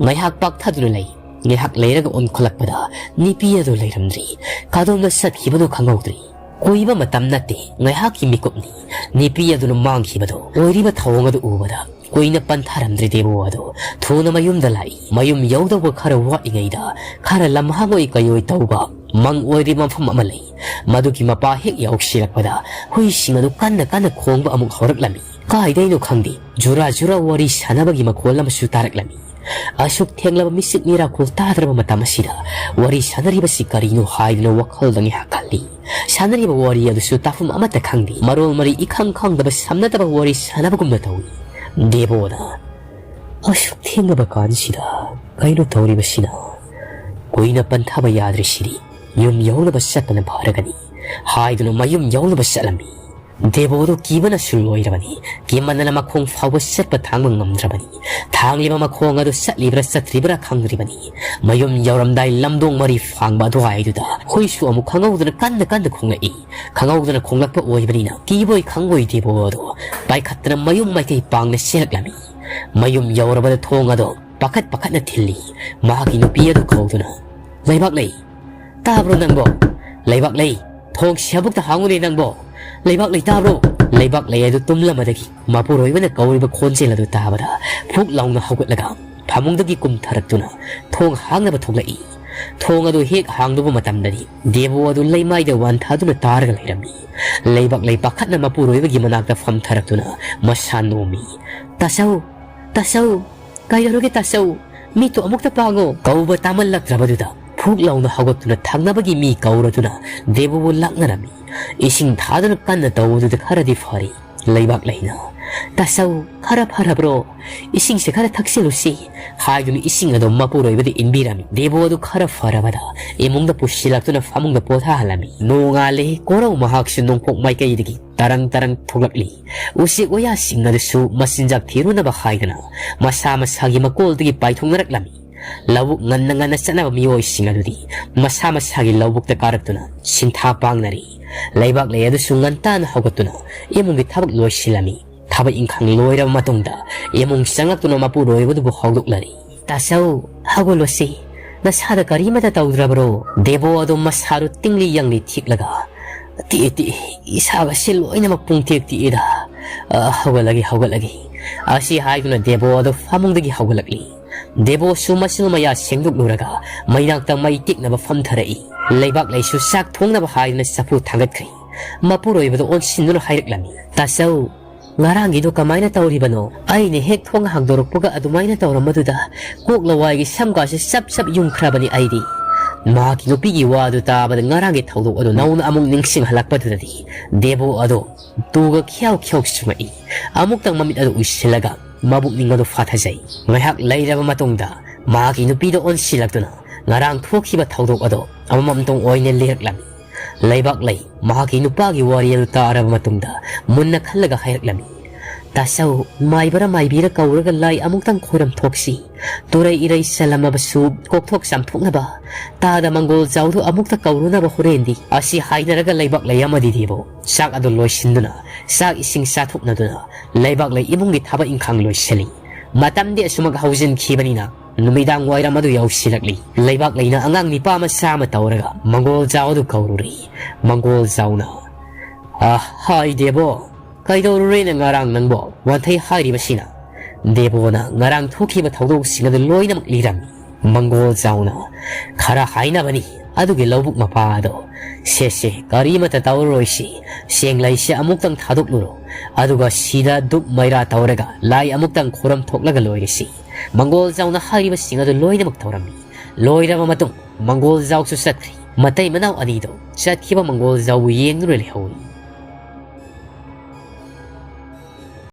ꯉꯥꯏꯍꯥꯛ ꯄꯥꯛꯊꯗꯨꯅ ꯂꯩ꯫ ꯉꯥꯏꯍꯥꯛ ꯂꯩꯔꯒ ꯑꯣꯟꯈꯠꯂꯛꯄꯗ ꯅꯨꯄꯤ ꯑꯗꯨ ꯂꯩꯔꯝꯗ꯭ꯔꯤ꯫ ꯀꯗꯣꯝꯗ ꯆꯠꯈꯤꯕꯅꯣ ꯈꯪꯍꯧꯗ꯭ꯔꯤ꯫ ꯀꯨꯏꯕ ꯃꯇꯝ ꯅꯠꯇꯦ, ꯉꯥꯏꯍꯥꯛꯀꯤ ꯃꯤꯀꯨꯞꯅꯤ꯫ ꯅꯨꯄꯤ ꯑꯗꯨꯅ ꯃꯥꯡꯈꯤꯕꯗꯣ꯫ ꯑꯣꯏꯔꯤꯕ ꯊꯧꯑꯣꯡ ꯑꯗꯨ ꯎꯕꯗ ꯀꯨꯏꯅ ꯄꯟꯊꯔꯝꯗ꯭ꯔꯦ ꯗꯦꯕꯣ ꯑꯗꯨ꯫ ꯊꯨꯅ ꯃꯌꯨꯝꯗ ꯂꯥꯛꯏ꯫ ꯃꯌꯨꯝ ꯌꯧꯗꯧꯕ ꯈꯔ ꯋꯥꯠꯂꯤꯉꯩꯗ ꯈꯔ ꯂꯝꯍꯥꯡ ꯑꯣꯏ ꯀꯩ ꯑꯣꯏ ꯇꯧꯕ ꯃꯪ ꯑꯣꯏꯔꯤꯕ ꯃꯐꯝ ꯑꯃ ꯂꯩ꯫ ꯃꯗꯨꯒꯤ ꯃꯄꯥ ꯍꯦꯛ ꯌꯧꯁꯤꯜꯂꯛꯄꯗ ꯍꯨꯏꯁꯤꯡ ꯑꯗꯨ ꯀꯟꯅ ꯀꯟꯅ ꯈꯣꯡꯕ ꯑꯃꯨꯛ ꯍꯧꯔꯛꯂꯝꯃꯤ꯫ ꯀꯥꯏꯗꯩꯅꯣ ꯈꯪꯗꯦ, ꯖꯨꯔꯥ ꯖꯨꯔꯥ ꯋꯥꯔꯤ ꯁꯥꯟꯅꯕꯒꯤ ꯃꯈꯣꯜ ꯑꯃꯁꯨ ꯇꯥꯔꯛꯂꯝꯃꯤ꯫ ꯑꯁꯨꯛ ꯊꯦꯡꯂꯕ ꯃꯤꯆꯤꯛ ꯃꯤꯔꯥꯈꯣꯜ ꯇꯥꯗ꯭ꯔꯕ ꯃꯇꯝ ꯑꯁꯤꯗ ꯋꯥꯔꯤ ꯁꯥꯟꯅꯔꯤꯕꯁꯤ ꯀꯔꯤꯅꯣ ꯍꯥꯏꯗꯨꯅ ꯋꯥꯈꯜꯗ ꯉꯥꯏꯍꯥꯛ ꯈꯜꯂꯤ꯫ ꯁꯥꯟꯅꯔꯤꯕ ꯋꯥꯔꯤ ꯑꯗꯨꯁꯨ ꯇꯥꯐꯝ ꯑꯃꯠꯇ ꯈꯪꯗꯦ꯫ ꯃꯔꯣꯜ ꯃꯔꯤ ꯏꯈꯪ ꯈꯪꯗꯕ ꯁꯝꯅꯗꯕ ꯋꯥꯔꯤ ꯁꯥꯟꯅꯕꯒꯨꯝꯅ ꯇꯧꯏ꯫ ꯗꯦꯕꯣꯅ, ꯑꯁꯨꯛ ꯊꯦꯡꯂꯕ ꯀꯥꯟꯁꯤꯗ ꯀꯩꯅꯣ ꯇꯧꯔꯤꯕꯁꯤꯅ? ꯀꯨꯏꯅ ꯄꯟꯊꯕ ꯌꯥꯗ꯭ꯔꯤꯁꯤꯗꯤ꯫ ꯌꯨꯝ ꯌꯧꯅꯕ ꯆꯠꯄꯅ ꯐꯔꯒꯅꯤ ꯍꯥꯏꯗꯨꯅ ꯃꯌꯨꯝ ꯌꯧꯅꯕ ꯆꯠꯂꯝꯃꯤ꯫ ꯗꯦꯕꯣꯗꯨ ꯀꯤꯕꯅꯁꯨ ꯂꯣꯏꯔꯕꯅꯤ꯫ ꯀꯤꯃꯟꯗꯅ ꯃꯈꯣꯡ ꯐꯥꯎꯕ ꯆꯠꯄ ꯊꯥꯡꯕ ꯉꯝꯗ꯭ꯔꯕꯅꯤ꯫ ꯊꯥꯡꯂꯤꯕ ꯃꯈꯣꯡ ꯑꯗꯨ ꯆꯠꯂꯤꯕ꯭ꯔꯥ ꯆꯠꯇ꯭ꯔꯤꯕ꯭ꯔꯥ ꯈꯪꯗ꯭ꯔꯤꯕꯅꯤ꯫ ꯃꯌꯨꯝ ꯌꯧꯔꯝꯗꯥꯏ ꯂꯝꯗꯣꯡ ꯃꯔꯤ ꯐꯥꯡꯕ ꯑꯗꯨꯋꯥꯏꯗꯨꯗ ꯍꯨꯏꯁꯨ ꯑꯃꯨꯛ ꯈꯪꯍꯧꯗꯅ ꯀꯟꯅ ꯀꯟꯅ ꯈꯣꯡꯂꯛꯏ꯫ ꯈꯪꯍꯧꯗꯅ ꯈꯣꯡꯂꯛꯄ ꯑꯣꯏꯕꯅꯤꯅ ꯀꯤꯕꯣꯏ ꯈꯪꯕꯣꯏ ꯗꯦꯕꯣ ꯑꯗꯨ ꯄꯥꯏꯈꯠꯇꯅ ꯃꯌꯨꯝ ꯃꯥꯏꯀꯩ ꯄꯥꯡꯅ ꯆꯦꯜꯂꯛꯂꯝꯃꯤ꯫ ꯃꯌꯨꯝ ꯌꯧꯔꯕꯗ ꯊꯣꯡ ꯑꯗꯨ ꯄꯥꯈꯠ ꯄꯥꯈꯠꯅ ꯊꯤꯜꯂꯤ꯫ ꯃꯍꯥꯛꯀꯤ ꯅꯨꯄꯤ ꯑꯗꯨ ꯀꯧꯗꯨꯅ, "ꯂꯩꯕꯥꯛꯂꯩ, ꯇꯥꯕ꯭ꯔꯣ ꯅꯪꯕꯣ? ꯂꯩꯕꯥꯛꯂꯩ, ꯊꯣꯡ ꯁꯦꯕꯨꯛꯇ ꯍꯥꯡꯉꯨꯅꯦ ꯅꯪꯕꯣ꯫ ꯂꯩꯕꯥꯛꯂꯩ ꯇꯥꯕ꯭ꯔꯣ?" ꯂꯩꯕꯥꯛꯂꯩ ꯑꯗꯨ ꯇꯨꯝꯂꯝꯕꯗꯒꯤ ꯃꯄꯨꯔꯣꯏꯕꯅ ꯀꯧꯔꯤꯕ ꯈꯣꯟꯖꯦꯜ ꯑꯗꯨ ꯇꯥꯕꯗ ꯐꯨꯛ ꯂꯥꯎꯅ ꯍꯧꯒꯠꯂꯒ ꯐꯃꯨꯡꯗꯒꯤ ꯀꯨꯝꯊꯔꯛꯇꯨꯅ ꯊꯣꯡ ꯍꯥꯡꯅꯕ ꯊꯣꯛꯂꯛꯏ꯫ ꯊꯣꯡ ꯑꯗꯨ ꯍꯦꯛ ꯍꯥꯡꯗꯣꯛꯄ ꯃꯇꯝꯗꯗꯤ ꯗꯦꯕꯣ ꯑꯗꯨ ꯂꯩꯃꯥꯏꯗ ꯋꯥꯟꯊꯗꯨꯅ ꯇꯥꯔꯒ ꯂꯩꯔꯝꯃꯤ꯫ ꯂꯩꯕꯥꯛꯂꯩ ꯄꯥꯈꯠꯅ ꯃꯄꯨꯔꯣꯏꯕꯒꯤ ꯃꯅꯥꯛꯇ ꯐꯝꯊꯔꯛꯇꯨꯅ ꯃꯁꯥ ꯅꯣꯝꯃꯤ꯫ "ꯇꯥꯆꯧ, ꯇꯥꯆꯧ, ꯀꯩꯗꯧꯔꯒꯦ ꯇꯥꯆꯧ? ꯃꯤꯠꯇꯣ ꯑꯃꯨꯛꯇ ꯄꯥꯡꯉꯣ!" ꯀꯧꯕ ꯇꯥꯃꯜꯂꯛꯇ꯭ꯔꯕꯗꯨꯗ ꯐꯨꯛ ꯂꯥꯎꯅ ꯍꯧꯒꯠꯇꯨꯅ ꯊꯪꯅꯕꯒꯤ ꯃꯤ ꯀꯧꯔꯗꯨꯅ ꯗꯦꯕꯣꯕꯨ ꯂꯥꯛꯅꯔꯝꯃꯤ꯫ ꯏꯁꯤꯡ ꯊꯥꯗꯨꯅ ꯀꯟꯅ ꯇꯧꯕꯗꯨꯗ ꯈꯔꯗꯤ ꯐꯔꯦ꯫ ꯂꯩꯕꯥꯛꯂꯩꯅ, "ꯇꯥꯆꯧ, ꯈꯔ ꯐꯔꯕ꯭ꯔꯣ? ꯏꯁꯤꯡꯁꯦ ꯈꯔ ꯊꯛꯆꯤꯜꯂꯨꯁꯤ" ꯍꯥꯏꯗꯨꯅ ꯏꯁꯤꯡ ꯑꯗꯨ ꯃꯄꯨꯔꯣꯏꯕꯗ ꯏꯟꯕꯤꯔꯝꯃꯤ꯫ ꯗꯦꯕꯣ ꯑꯗꯨ ꯈꯔ ꯐꯔꯕꯗ ꯏꯃꯨꯡꯗ ꯄꯨꯁꯤꯜꯂꯛꯇꯨꯅ ꯐꯃꯨꯡꯗ ꯄꯣꯊꯥꯍꯜꯂꯝꯃꯤ꯫ ꯅꯣꯡꯉꯥꯜꯂꯦ, ꯀꯣꯔꯧ ꯃꯍꯥꯛꯁꯨ ꯅꯣꯡꯄꯣꯛ ꯃꯥꯏꯀꯩꯗꯒꯤ ꯇꯔꯪ ꯇꯔꯪ ꯊꯣꯛꯂꯛꯂꯤ꯫ ꯎꯆꯦꯛ ꯋꯥꯌꯥꯁꯤꯡ ꯑꯗꯨꯁꯨ ꯃꯆꯤꯟꯖꯥꯛ ꯊꯤꯔꯨꯅꯕ ꯍꯥꯏꯗꯨꯅ ꯃꯁꯥ ꯃꯁꯥꯒꯤ ꯃꯀꯣꯜꯗꯒꯤ ꯄꯥꯏꯊꯣꯛꯅꯔꯛꯂꯝꯃꯤ꯫ ꯂꯧꯕꯨꯛ ꯉꯟꯅ ꯉꯟꯅ ꯆꯠꯅꯕ ꯃꯤꯑꯣꯏꯁꯤꯡ ꯑꯗꯨꯗꯤ ꯃꯁꯥ ꯃꯁꯥꯒꯤ ꯂꯧꯕꯨꯛꯇ ꯀꯥꯔꯛꯇꯨꯅ ꯁꯤꯟꯊꯥ ꯄꯥꯡꯅꯔꯤ꯫ ꯂꯩꯕꯥꯛꯂꯩ ꯑꯗꯨꯁꯨ ꯉꯟꯇꯥꯅ ꯍꯧꯒꯠꯇꯨꯅ ꯏꯃꯨꯡꯒꯤ ꯊꯕꯛ ꯂꯣꯏꯁꯤꯜꯂꯝꯃꯤ꯫ ꯊꯕꯛ ꯏꯪꯈꯥꯡ ꯂꯣꯏꯔꯕ ꯃꯇꯨꯡꯗ ꯏꯃꯨꯡ ꯆꯪꯂꯛꯇꯨꯅ ꯃꯄꯨꯔꯣꯏꯕꯗꯨꯕꯨ ꯍꯧꯗꯣꯛꯂꯔꯤ꯫ "ꯇꯥꯆꯧ, ꯍꯧꯒꯠꯂꯣꯁꯤ꯫ ꯅꯁꯥꯗ ꯀꯔꯤꯃꯇ ꯇꯧꯗ꯭ꯔꯕꯔꯣ?" ꯗꯦꯕꯣ ꯑꯗꯨ ꯃꯁꯥꯗꯨ ꯇꯤꯡꯂꯤ ꯌꯥꯡꯂꯤ ꯊꯤꯛꯂꯒ, "ꯇꯤꯛꯑꯦ, ꯇꯤꯛꯑꯦ, ꯏꯁꯥꯒꯁꯦ ꯂꯣꯏꯅꯃꯛ ꯄꯨꯡꯇꯦꯛ ꯇꯦꯛꯑꯦꯗ꯫ ꯑ, ꯍꯧꯒꯠꯂꯒꯦ, ꯍꯧꯒꯠꯂꯒꯦ" ꯑꯁꯤ ꯍꯥꯏꯗꯨꯅ ꯗꯦꯕꯣ ꯑꯗꯨ ꯐꯃꯨꯡꯗꯒꯤ ꯍꯧꯒꯠꯂꯛꯂꯤ꯫ ꯗꯦꯕꯣꯁꯨ ꯃꯆꯤꯟ ꯃꯌꯥ ꯁꯦꯡꯗꯣꯛꯂꯨꯔꯒ ꯃꯩꯅꯥꯛꯇ ꯃꯩ ꯇꯤꯛꯅꯕ ꯐꯝꯊꯔꯛꯏ꯫ ꯂꯩꯕꯥꯛꯂꯩꯁꯨ ꯆꯥꯛ ꯊꯣꯡꯅꯕ ꯍꯥꯏꯗꯨꯅ ꯆꯐꯨ ꯊꯥꯡꯒꯠꯈ꯭ꯔꯦ꯫ ꯃꯄꯨꯔꯣꯏꯕꯗ ꯑꯣꯟꯁꯤꯟꯗꯨꯅ ꯍꯥꯏꯔꯛꯂꯝꯃꯤ, "ꯇꯥꯆꯧ, ꯉꯔꯥꯡꯒꯤꯗꯣ ꯀꯃꯥꯏꯅ ꯇꯧꯔꯤꯕꯅꯣ? ꯑꯩꯅ ꯍꯦꯛ ꯊꯣꯡ ꯍꯥꯡꯗꯣꯔꯛꯄꯒ ꯑꯗꯨꯃꯥꯏꯅ ꯇꯧꯔꯝꯕꯗꯨꯗ ꯀꯣꯛ ꯂꯋꯥꯏꯒꯤ ꯁꯝꯒꯥꯁꯦ ꯆꯞ ꯆꯞ ꯌꯨꯡꯈ꯭ꯔꯕꯅꯤ ꯑꯩꯗꯤ"꯫ ꯃꯍꯥꯛꯀꯤ ꯅꯨꯄꯤꯒꯤ ꯋꯥꯗꯨ ꯇꯥꯕꯗ ꯉꯔꯥꯡꯒꯤ ꯊꯧꯗꯣꯛ ꯑꯗꯨ ꯅꯧꯅ ꯑꯃꯨꯛ ꯅꯤꯡꯁꯤꯡꯍꯜꯂꯛꯄꯗꯨꯗꯗꯤ ꯗꯦꯕꯣ ꯑꯗꯣ ꯇꯨꯒ ꯈ꯭ꯌꯥꯎ ꯈ꯭ꯌꯥꯎ ꯆꯨꯝꯃꯛꯏ꯫ ꯑꯃꯨꯛꯇꯪ ꯃꯃꯤꯠ ꯑꯗꯨ ꯎꯏꯁꯤꯜꯂꯒ ꯃꯕꯨꯛꯅꯤꯡ ꯑꯗꯨ ꯐꯥꯊꯖꯩ꯫ ꯉꯥꯏꯍꯥꯛ ꯂꯩꯔꯕ ꯃꯇꯨꯡꯗ ꯃꯍꯥꯛꯀꯤ ꯅꯨꯄꯤꯗ ꯑꯣꯟꯁꯤꯜꯂꯛꯇꯨꯅ ꯉꯔꯥꯡ ꯊꯣꯛꯈꯤꯕ ꯊꯧꯗꯣꯛ ꯑꯗꯣ ꯑꯃꯃꯝꯇꯣꯡ ꯑꯣꯏꯅ ꯂꯤꯔꯛꯂꯝꯃꯤ꯫ ꯂꯩꯕꯥꯛꯂꯩ ꯃꯍꯥꯛꯀꯤ ꯅꯨꯄꯥꯒꯤ ꯋꯥꯔꯤ ꯑꯗꯨ ꯇꯥꯔꯕ ꯃꯇꯨꯡꯗ ꯃꯨꯟꯅ ꯈꯜꯂꯒ ꯍꯥꯏꯔꯛꯂꯝꯃꯤ, "ꯇꯥꯆꯧ, ꯃꯥꯏꯕꯔ ꯃꯥꯏꯕꯤꯔ ꯀꯧꯔꯒ ꯂꯥꯏ ꯑꯃꯨꯛꯇꯪ ꯈꯣꯏꯔꯝ ꯊꯣꯛꯁꯤ꯫ ꯇꯨꯔꯩ ꯏꯔꯩ ꯆꯜꯂꯝꯃꯕꯁꯨ ꯀꯣꯛꯊꯣꯛ ꯆꯥꯝꯊꯣꯛꯅꯕ ꯇꯥꯗ ꯃꯪꯒꯣꯜ ꯖꯥꯎꯗꯨ ꯑꯃꯨꯛꯇ ꯀꯧꯔꯨꯅꯕ ꯍꯣꯔꯦꯟꯗꯤ"꯫ ꯑꯁꯤ ꯍꯥꯏꯅꯔꯒ ꯂꯩꯕꯥꯛꯂꯩ ꯑꯃꯗꯤ ꯗꯦꯕꯣ ꯆꯥꯛ ꯑꯗꯨ ꯂꯣꯏꯁꯤꯟꯗꯨꯅ ꯆꯥꯛ ꯏꯁꯤꯡ ꯆꯥꯊꯣꯛꯅꯗꯨꯅ ꯂꯩꯕꯥꯛꯂꯩ ꯏꯃꯨꯡꯒꯤ ꯊꯕꯛ ꯏꯪꯈꯥꯡ ꯂꯣꯏꯁꯤꯜꯂꯤ꯫ ꯃꯇꯝꯗꯤ ꯑꯁꯨꯃꯛ ꯍꯧꯖꯤꯟꯈꯤꯕꯅꯤꯅ ꯅꯨꯃꯤꯗꯥꯡ ꯋꯥꯏꯔꯝ ꯑꯗꯨ ꯌꯧꯁꯤꯜꯂꯛꯂꯤ꯫ ꯂꯩꯕꯥꯛꯂꯩꯅ ꯑꯉꯥꯡ ꯅꯤꯄꯥ ꯃꯆꯥ ꯑꯃ ꯇꯧꯔꯒ ꯃꯪꯒꯣꯜ ꯖꯥꯎ ꯑꯗꯨ ꯀꯧꯔꯨꯔꯤ꯫ ꯃꯪꯒꯣꯜ ꯖꯥꯎꯅ, "ꯑ, ꯍꯥꯏ ꯗꯦꯕꯣ, ꯀꯩꯗꯧꯔꯨꯔꯦꯅ ꯉꯔꯥꯡ ꯅꯪꯕꯣ ꯋꯥꯟꯊꯩ ꯍꯥꯏꯔꯤꯕꯁꯤꯅ?" ꯗꯦꯕꯣꯅ ꯉꯔꯥꯡ ꯊꯣꯛꯈꯤꯕ ꯊꯧꯗꯣꯛꯁꯤꯡ ꯑꯗꯨ ꯂꯣꯏꯅꯃꯛ ꯂꯤꯔꯝꯃꯤ꯫ ꯃꯪꯒꯣꯜ ꯖꯥꯎꯅ, "ꯈꯔ ꯍꯥꯏꯅꯕꯅꯤ ꯑꯗꯨꯒꯤ ꯂꯧꯕꯨꯛ ꯃꯄꯥ ꯑꯗꯣ꯫ ꯁꯦ ꯁꯦ, ꯀꯔꯤꯃꯠꯇ ꯇꯧꯔꯔꯣꯏꯁꯤ꯫ ꯆꯦꯡꯂꯩꯁꯦ ꯑꯃꯨꯛꯇꯪ ꯊꯥꯗꯣꯛꯂꯨꯔꯣ꯫ ꯑꯗꯨꯒ ꯁꯤꯗ ꯙꯨꯞ ꯃꯩꯔꯥ ꯇꯧꯔꯒ ꯂꯥꯏ ꯑꯃꯨꯛꯇꯪ ꯈꯨꯔꯝ ꯊꯣꯛꯂꯒ ꯂꯣꯏꯔꯁꯤ"꯫ ꯃꯪꯒꯣꯜ ꯖꯥꯎꯅ ꯍꯥꯏꯔꯤꯕꯁꯤꯡ ꯑꯗꯨ ꯂꯣꯏꯅꯃꯛ ꯇꯧꯔꯝꯃꯤ꯫ ꯂꯣꯏꯔꯕ ꯃꯇꯨꯡ ꯃꯪꯒꯣꯜ ꯖꯥꯎꯁꯨ ꯆꯠꯈ꯭ꯔꯤ꯫ ꯃꯇꯩ ꯃꯅꯥꯎ ꯑꯅꯤꯗꯣ ꯆꯠꯈꯤꯕ ꯃꯪꯒꯣꯜ ꯖꯥꯎꯕꯨ ꯌꯦꯡꯗꯨꯅ ꯂꯩꯍꯧꯏ꯫